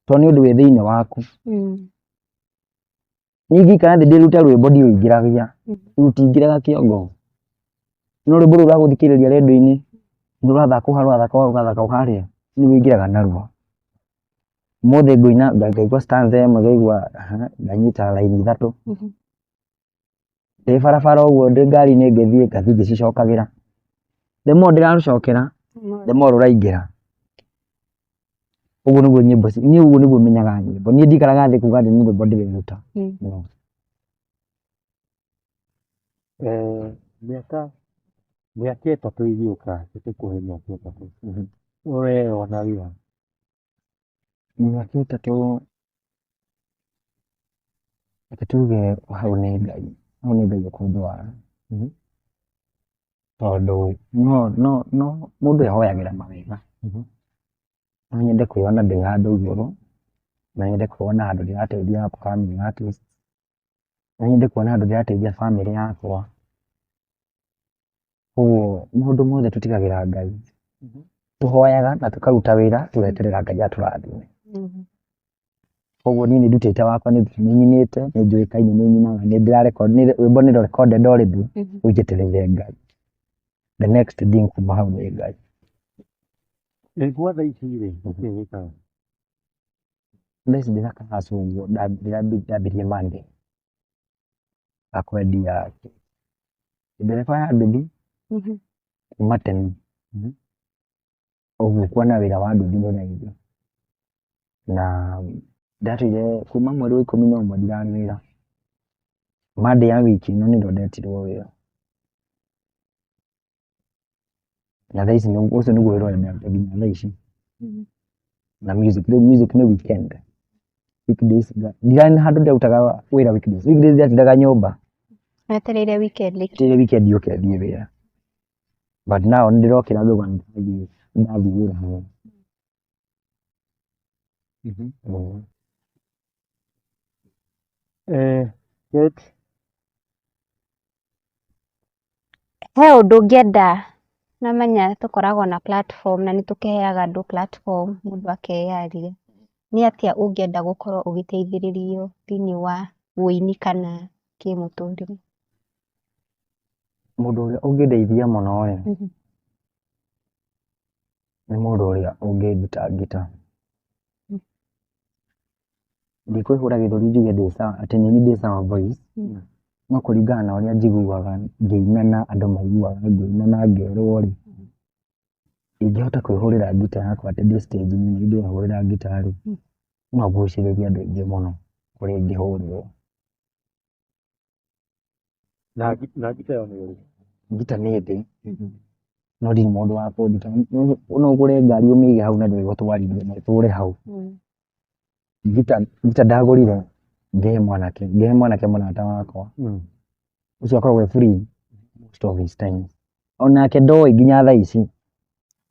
tondũ nĩ ũndũ wĩ thĩiniĩ waku. Niĩ ingĩikara thĩ ndĩrute rwĩmbo ndiũingĩragia, rũtingĩraga kĩongo. No rwĩmbo rũu ũragũthikĩrĩria rendio-inĩ, nĩ rũrathakwo haha rũrathakwo haha rũrathakwo harĩa, nĩ rũingĩraga narua. Ũmũthĩ ngũina ngaigua stanza ĩmwe ngaigua nganyita raini ithatũ. Ndĩ barabara ũguo ndĩ ngari-inĩ ngĩthiĩ ngathiĩ ngĩcicokagĩra. The more ndĩrarũcokera, the more rũraingĩra. Ũguo nĩguo nyĩmbo, niĩ ũguo nĩguo menyaga nyĩmbo. Niĩ ndikaraga thĩ kuga atĩ nĩ rwĩmbo ndĩreruta. No. Mĩaka ĩtatũ ĩgĩũka, tũkũhe mĩaka ĩtatũ, ũreyona wĩ ha? Mĩaka ĩtatũ, reke tuge hau nĩ Ngai, hau nĩ Ngai ũkũndwara. Tondũ no no no mũndũ ehoyagĩra mawega. No nyende kwĩyona ndĩ handũ igũrũ, no nyende kwĩyona handũ ndĩrateithia upcoming artist, no nyende kuona handũ ndĩrateithia bamĩrĩ yakwa. Koguo maũndũ mothe tũtigagĩra Ngai. Tũhoyaga na tũkaruta wĩra tũgeterera Ngai atũrathime. Koguo niĩ nĩ ndutĩte wakwa nĩ nyinĩte, nĩ njũĩkaine nĩ nyinaga, nĩ ndĩra record, rwĩmbo nĩ recorded already, rĩu njetereire Ngai. The next thing kuma hau nĩ Ngai. Gwa thaa ici rĩ, nĩkĩĩ wĩkaga? Thaa ici ndĩna ka hustle ũguo ndambirie Monday ga kwendia ndereba ya nduthi kuma tene. Ũguo kuona wĩra wa nduthi nĩ raithi. Na ndatũire kuma mweri wa 11 ndirarĩ wĩra. Monday ya wiki ĩno nĩrĩo ndetirwo wĩra. Na thaa ici ũcio nĩguo wĩra ũrĩa ndĩraruta nginya thaa ici. Na music, rĩu music nĩ weekend. Weekdays ndirarĩ na handũ ndĩrarutaga wĩra weekdays. Weekdays ndĩratindaga nyũmba. Wetereire weekend ĩkinye. Njetereire weekend yũke thiĩ wĩra. But now nĩ ndĩrokĩra ngauga nĩ ndathiĩ wĩra hau. Kate? He ũndũ ũngĩenda namenya tũkoragwo na platform na nĩ tũkĩheaga andũ platform mũndũ akeyaria. Nĩ atĩa ũngĩenda gũkorwo ũgĩteithĩrĩrio thĩiniĩ wa ũini kana kĩmũtũrĩre? Mũndũ ũrĩa ũngĩndeithia mũno rĩ, nĩ mũndũ ũrĩa ũngĩnduta ngita. Ndikwĩhũra gĩthũri njuge ndĩ sawa atĩ nĩ niĩ ndĩ sawa voice, no kũringana na ũrĩa njiguaga ngĩina na andũ maiguaga ngĩina na ngerwo rĩ, ingĩhota kwĩhũrĩra ngita yakwa atĩ ndĩ stage -inĩ nĩ ndĩrehũrĩra ngita rĩ, no ngucĩrĩrie andũ aingĩ mũno kũrĩa ingĩhũrĩrwo. Na ngita ĩyo nĩ ũrĩkũ? Ngita nĩ ndĩ, no ndirĩ mũndũ wa kũnduta. No ũgũre ngari ũmĩige hau na ndĩgũtwarithia na ĩtũre hau. Ngita ngita ndagũrire ngĩhe mwanake, ngĩhe mwanake mũrata wakwa. Ũcio akoragwo e free most of his time. Onake ndoĩ nginya thaa ici.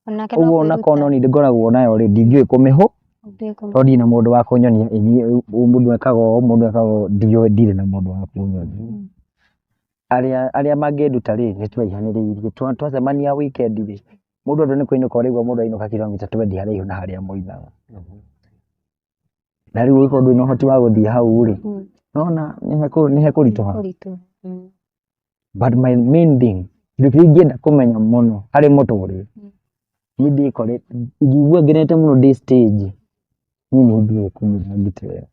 Onake no Ũguo ona kwĩruta. korwo no niĩ ngoragwo nayo rĩ, ndingĩũĩ kũmĩhũ tondũ ndirĩ na mũndũ wa kũnyonia mũndũ ekaga ũũ, mũndũ ekaga ũũ, ndiũĩ ndirĩ na mũndũ wa kũnyonia. Arĩa arĩa mangĩnduta rĩ, nĩ tũraihanĩrĩirie, twacemania weekend rĩ, mũndũ andũ nĩ kũinũka ũraigua mũndũ ainũka kilomita 20 haraihu na harĩa moimaga. Na rĩu ũngĩkorwo ndũrĩ na ũhoti wa gũthiĩ hau rĩ, nĩwona nĩ hekũritũha. But my main thing Kĩndũ kĩrĩa ingĩenda kũmenya mũno harĩ mũtũrĩre, niĩ ndĩkore ingĩigua ngenete mũno ndĩ stage, niĩ nĩ ndiũĩ kũnyita ngita ĩyo.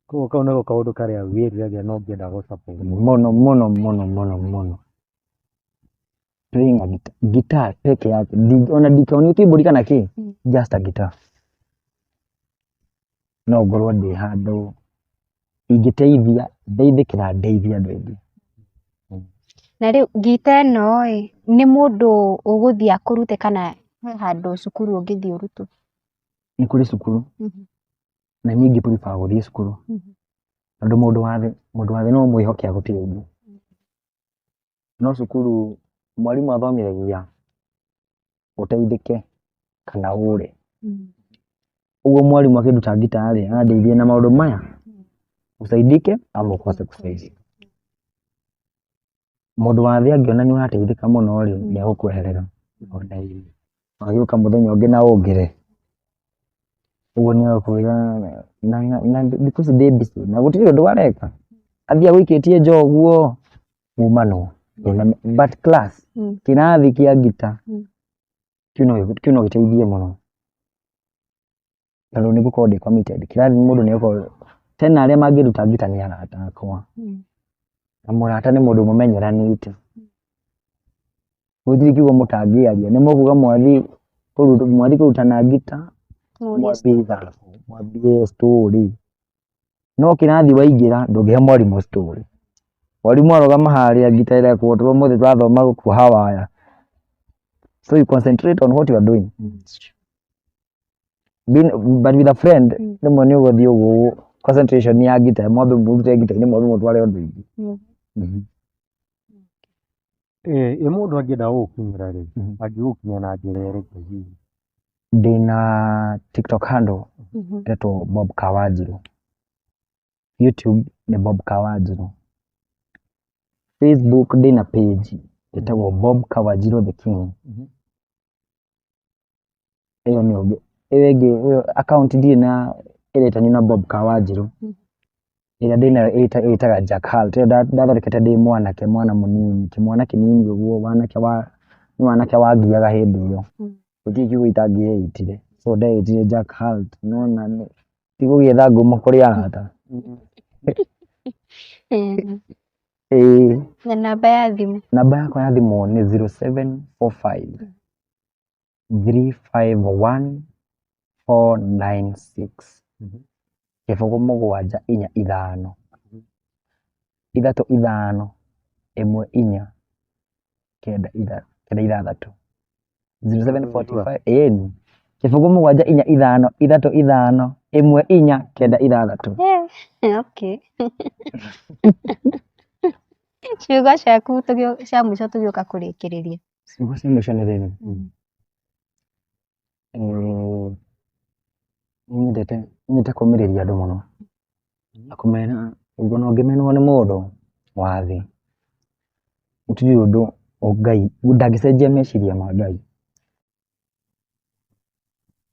Koguo kau nĩko kaũndũ karĩa wĩriragĩria na ũngĩenda gũ support. Mũno mũno mũno mũno mũno. Playing a guitar, guitar peke yake. Ona ndikĩonio ti mbũri kana kĩ, just a guitar. No ngorwo ndĩ handũ ingĩteithia, ndeithĩke na ndeithie andũ aingĩ. Na rĩu ngita ĩno ĩ, nĩ mũndũ ũgũthiĩ akũrute kana he handũ cukuru ũngĩthiĩ ũrutwo? Nĩ kũrĩ cukuru na niĩ ingĩ prefer gũthiĩ cukuru tondũ mũndũ wa thĩ no mwĩhoke agũteithie. No cukuru mwarimũ athomithagia ũteithĩke kana ũre. Ũguo mwarimũ akĩnduta ngita rĩ, arandeithia na maũndũ maya, usaidike ama ukose kusaidika. Mũndũ wa thĩ angĩona nĩ ũrateithĩka mũno rĩ, nĩ egũkweherera ona irio. Agĩũka mũthenya ũngĩ na ũngĩre. Ũguo nĩ egũkwĩra na thikũ ici ndĩ busy na gũtirĩ ũndũ areka. Athiĩ agũikĩtie nja ũguo mumanwo. But class, kĩrathi kĩa ngita, kĩu no gĩteithie mũno. Tondũ nĩ ngũkorwo ndĩ committed. Kĩrathi mũndũ nĩ egũkorwo, tena arĩa mangĩruta ngita nĩ arata akwa. Na mũrata nĩ mũndũ mũmenyeranĩte. Gũtirĩ kiugo mũtangĩaria. Nĩ mũkuga mwathi kũrutana ngita, mwambie ithako, mwambie story. No kĩrathi waingĩra ndũngĩhe mwarimũ story. Mwarimũ arũgama harĩa ngita ĩrekwo ũmũthĩ tũrathoma kuoha waya. So you concentrate on what you are doing. But with a friend, rĩmwe nĩ ũgũthiĩ ũguo concentration ya ngita, mwambe mũrute ngita-inĩ, mwambe mũtware ũndũ ingĩ. Ĩ mũndũ angĩenda gũgũkinyĩra rĩ, angĩgũkinyĩra na njĩra ĩrĩkũ hihi? Ndĩna TikTok handle ĩretwo Bob Kawanjiru. YouTube nĩ Bob Kawanjiru. Facebook ndĩna page ĩtagwo Bob Kawanjiru the King. Ĩyo nĩyo ĩyo ĩngĩ ĩyo account ndirĩ na ĩretanio na Bob Kawanjiru. Ĩrĩa ndĩnayo ĩtaga Jack Hart. Ĩyo ndathondekete ndĩ mwanake, mwana mũnini, kĩmwana kĩnini ũguo, wanake wa nĩ wanake wangiaga hĩndĩ ĩyo. Gũtirĩ kiugo itangĩeitire. So ndeitire Jack Hart. Nĩwona ti gũgĩetha ngumo kũrĩ arata. Ĩĩ. Na namba ya thimũ? Namba yakwa ya thimũ nĩ 0745 351 496. 0 7 4 5 3 5 1 4 9 9 6. 0745, ĩni, 0 7 4 5 3 5 1 4 9 6. Okay. Ciugo ciaku cia mũico tũgĩũka kũrĩkĩrĩria. Ciugo cia mũico nĩ rĩrĩ, nĩ nyendete kũũmĩrĩria andũ mũno na kũmera ona ũngĩmenwo nĩ mũndũ wa thĩ, gũtirĩ ũndũ Ngai ndangĩcenjia meciria ma Ngai.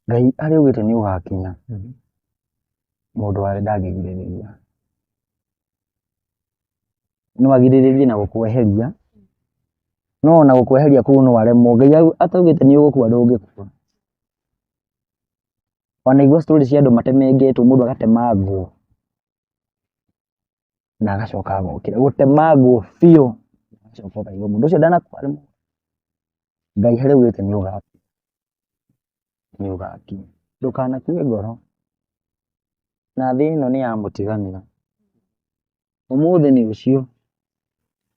Ngai harĩa augĩte nĩ ũgakinya, mũndũ wa thĩ ndangĩgirĩrĩria. No agirĩrĩrie na gũkweheria, no ona gũkweheria kũu no aremwo. Ngai ataugĩte nĩ ũgũkua ndũngĩkua. Wanaigua story cia andũ matemengetwo, mũndũ agatemangwo na agacoka agokĩra, gũtemangwo biũ, agacoka ũkaigua mũndũ ũcio ndanakua. Ngai harĩa augĩte nĩ ũgakinya, nĩ ũgakinya. Ndũkanakue ngoro. Na thĩ ĩno nĩ ya mũtiganĩra. Ũmũthĩ nĩ ũcio,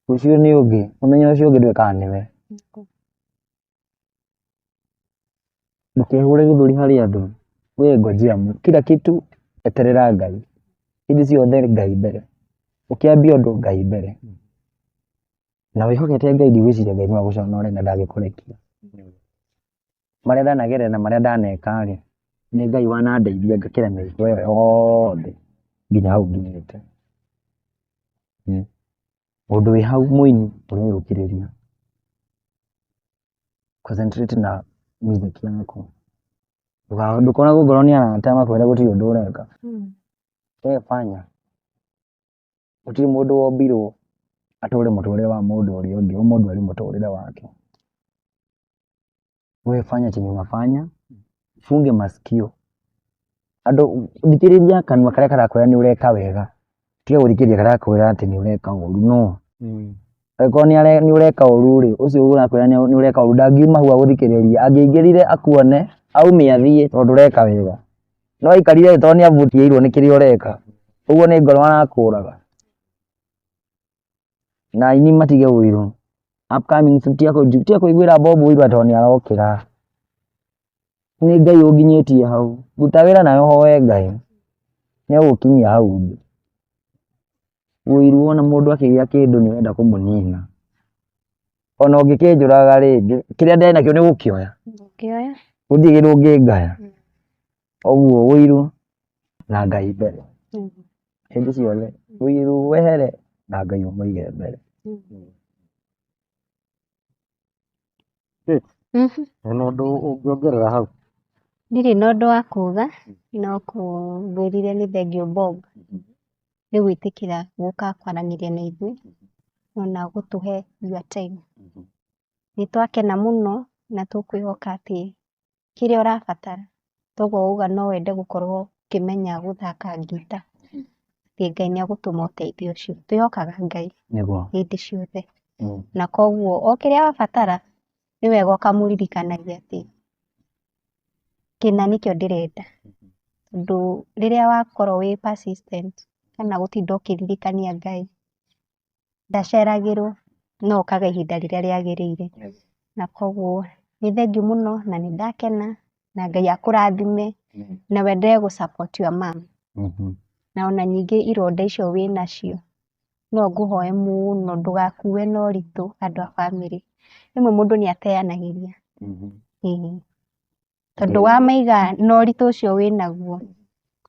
rũciũ nĩ ũngĩ, mũthenya ũcio ũngĩ ndũĩ kana nĩwe. Ndũkehũre gĩthũri harĩ andũ, we ngojea kila kitu, eterera Ngai. Hĩndĩ ciothe Ngai mbere. Ũkĩambia ũndũ Ngai mbere. Na wĩhokete Ngai, ndigwĩciria Ngai no agũconore na ndangĩkũrekia. Marĩa ndanagerera na marĩa ndaneka rĩ, nĩ Ngai wanandeithia ngakĩra mĩhĩnga ĩyo yothe nginya hau nginyĩte. Mũndũ wĩ hau mũini ũreyũkĩrĩria. Concentrate na music yaku. Ndũkoragwo ngoro nĩ arata makwĩre gũtirĩ ũndũ ũreka. We fanya. Gũtirĩ mũndũ wombirwo Atũre mũtũrĩre wa mũndũ ũrĩa ũngĩ, o mũndũ arĩ mũtũrĩre wake. We fanya chenye unafanya, funge masikio. Andũ thikĩrĩria kanua karĩa karakwĩra nĩ ũreka wega, tiga gũthikĩrĩria karakwĩra atĩ nĩ ũreka ũru, no. Angĩkorwo nĩ ũreka ũru rĩ, ũcio ũrakwĩra nĩ ũreka ũru ndangiuma hau agũthikĩrĩrie, angĩingĩrire akuone, aume athiĩ tondũ ndũreka wega. No aikarire tondũ nĩ avutiirwo nĩ kĩrĩa ũreka, ũguo nĩ ngoro arakũraga. Na aini matige ũiru. Upcoming tiga kũiguĩra Bob ũiru atĩ tondũ nĩ arokĩra. Nĩ Ngai ũnginyĩtie hau. Ruta wĩra nawe ũhoe Ngai, nĩ egũgũkinyia hau ũngĩ. Ũiru wona mũndũ akĩgĩa kĩndũ nĩ ũrenda kũmũnina. Ona ũngĩkĩnjũraga rĩ, kĩrĩa ndĩ nakĩo nĩ ũgũkĩoya. Ndũngĩoya. Gũtirĩ kĩndũ ũngĩngaya. Ũguo ũiru na Ngai mbere. Hĩndĩ ciothe ũiru wehere na Ngai ũmũige mbere. Hena ũndũ ũngĩongerera hau? Ndirĩ na ũndũ wa kuga, no ngwĩrire nĩ thengiũ Bob nĩ gwĩtĩkĩra gũka kwaranĩria na ithuĩ ona gũtũhe your time. Nĩ twakena mũno na tũkwĩhoka atĩ kĩrĩa ũrabatara, toguo wauga no wende gũkorwo ũkĩmenya gũthaka ngita, atĩ Ngai nĩ egũtũma ũteithio ũcio. Twĩhokaga Ngai Nĩguo. hĩndĩ ciothe. Na koguo o kĩrĩa wabatara nĩ wega ũkamũririkanagia atĩ kĩna nĩkĩo ndĩrenda. Tondũ rĩrĩa wakorwo wĩ persistent kana gũtinda ũkĩririkania Ngai, ndaceragĩrwo no okaga ihinda rĩrĩa rĩagĩrĩire. Na koguo nĩ thengiũ mũno na nĩ ndakena na Ngai akũrathime na wendelee gũ support your mom. Na ona ningĩ ironda icio wĩnacio no ngũhoe mũno ndũgakue na ũritũ andũ a bamĩrĩ. Rĩmwe mũndũ nĩ ateanagĩria. Ĩĩ. Tondũ wamaiga na ũritũ ũcio wĩnaguo,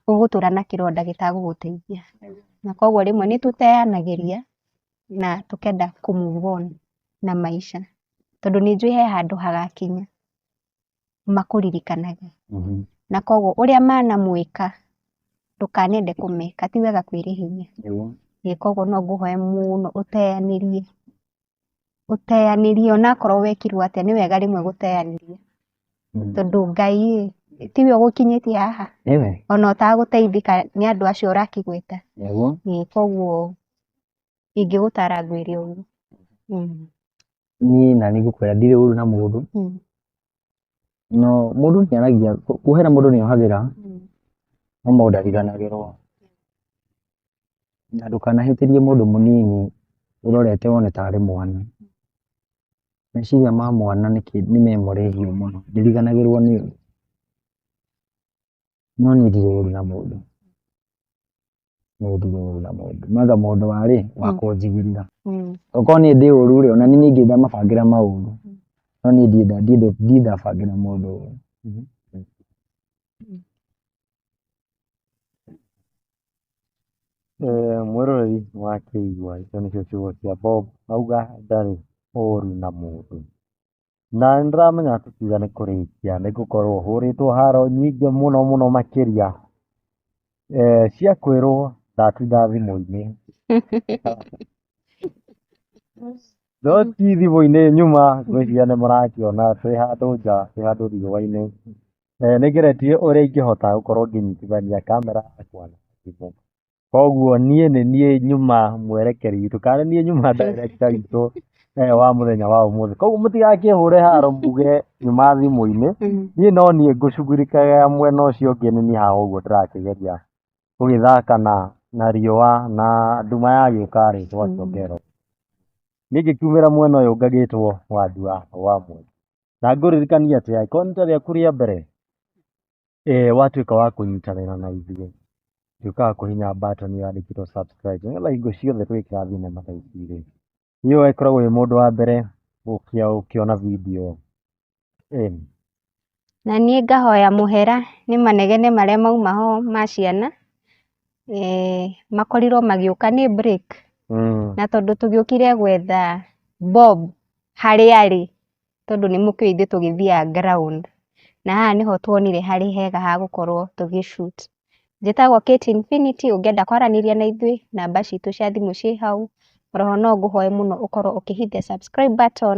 ũgũtũra na kĩronda gĩtagũgũteithia. Na koguo rĩmwe nĩ tũteanagĩria na tũkenda kũ move on na maica. Tondũ nĩ njũĩ he handũ hagakinya makũririkanage. Na koguo ũrĩa manamwĩka ndũkanende kũmeka, ti wega kwĩrĩhĩria. Nĩguo. Ĩĩ koguo no ngũhoe mũno ũteanĩrie, ũteanĩrie onakorwo wekirwo atĩa nĩ wega rĩmwe gũteanĩria. Tondũ Ngai ĩ, tiwe ũgũkinyĩtie haha. Nĩwe. Ona ũtagũteithĩka nĩ andũ acio ũrakĩgweta. Nĩguo. Ĩĩ koguo ingĩgũtara ngwĩre ũguo. Niĩ na nĩ ngũkwĩra ndirĩ ũru na mũndũ. No mũndũ nĩ aragia, kuohera mũndũ nĩ ohagĩra, no mũndũ ndariganagĩrwo. Na ndũkanahĩtĩrie mũndũ mũnini ũrorete wone tarĩ mwana. Meciria ma mwana nĩ memory hiũ mũno, ndĩriganagĩrwo nĩ ũndũ. No niĩ ndirĩ ũru na mũndũ. Niĩ ndirĩ ũru na mũndũ. Mwanga mũndũ warĩ wa kũnjigĩrĩra. Okorwo niĩ ndĩ ũru rĩ, ona niĩ ningĩ ndamabangĩra maũru. No niĩ ndirĩ ndabangĩra mũndũ ũru. Mwĩroreri wa kĩigua icio nĩcio ciugo cia Bob auga ndarĩ ũru na mũndũ. Na nĩ ndĩramenya tũkiuga nĩ kũrĩkia nĩ ngũkorwo hũrĩtwo haro nyingĩ mũno mũno makĩria cia kwĩrwo ndatinda thimũ-inĩ. No ti thimũ-inĩ nyuma, ngwĩciria nĩ mũrakĩona twĩ handũ nja, twĩ handũ riũa-inĩ. Nĩ ngeretie ũrĩa ingĩhota gũkorwo ngĩnyitithania kamera yakwa na thimũ. Koguo niĩ nĩ niĩ nyuma mwerekeri witũ kana nĩ niĩ nyuma director witũ wa mũthenya wa ũmũthĩ. Koguo mũtigakĩhũre haro muge nyuma thimũ-inĩ, niĩ no niĩ ngũcugurikaga mwena ũcio ũngĩ nĩ niĩ haha ũguo ndĩrakĩgeria gũgĩthaka na riũa na nduma yagĩũka rĩ tũgakĩongerera. Niĩ ngĩkiumĩra mwena ũyũ ngagĩtwo Wandua wa Mwangi. Na ngũririkanie atĩ angĩkorwo nĩ rita rĩaku rĩa mbere watuĩka wa kũnyitanĩra na ithuĩ, tuĩka wa kũhihinya button ĩyo yandĩkĩtwo subscribe nĩgetha hingo ciothe twekĩra thinema ta ici rĩ, niĩ ũgagĩkoragwo wĩ mũndũ wa mbere ũkĩona video ĩni. Na niĩ ngahoya mũhera nĩ manegene marĩa mauma ho ma ciana, makorirwo magĩũka nĩ break. Na tondũ tũgĩũkire gwetha Bob harĩa arĩ, tondũ nĩ mũkĩũĩ ithuĩ tũgĩthiaga ground. Na haha nĩho tuonire harĩ hega ha gũkorwo tũgĩ shoot. Njĩtagwo Kate Infinity, ũngĩenda kwaranĩria na ithuĩ, namba citũ cia thimũ ciĩ hau. Oroho no ngũhoe mũno ũkorwo ũkĩ hit the subscribe button.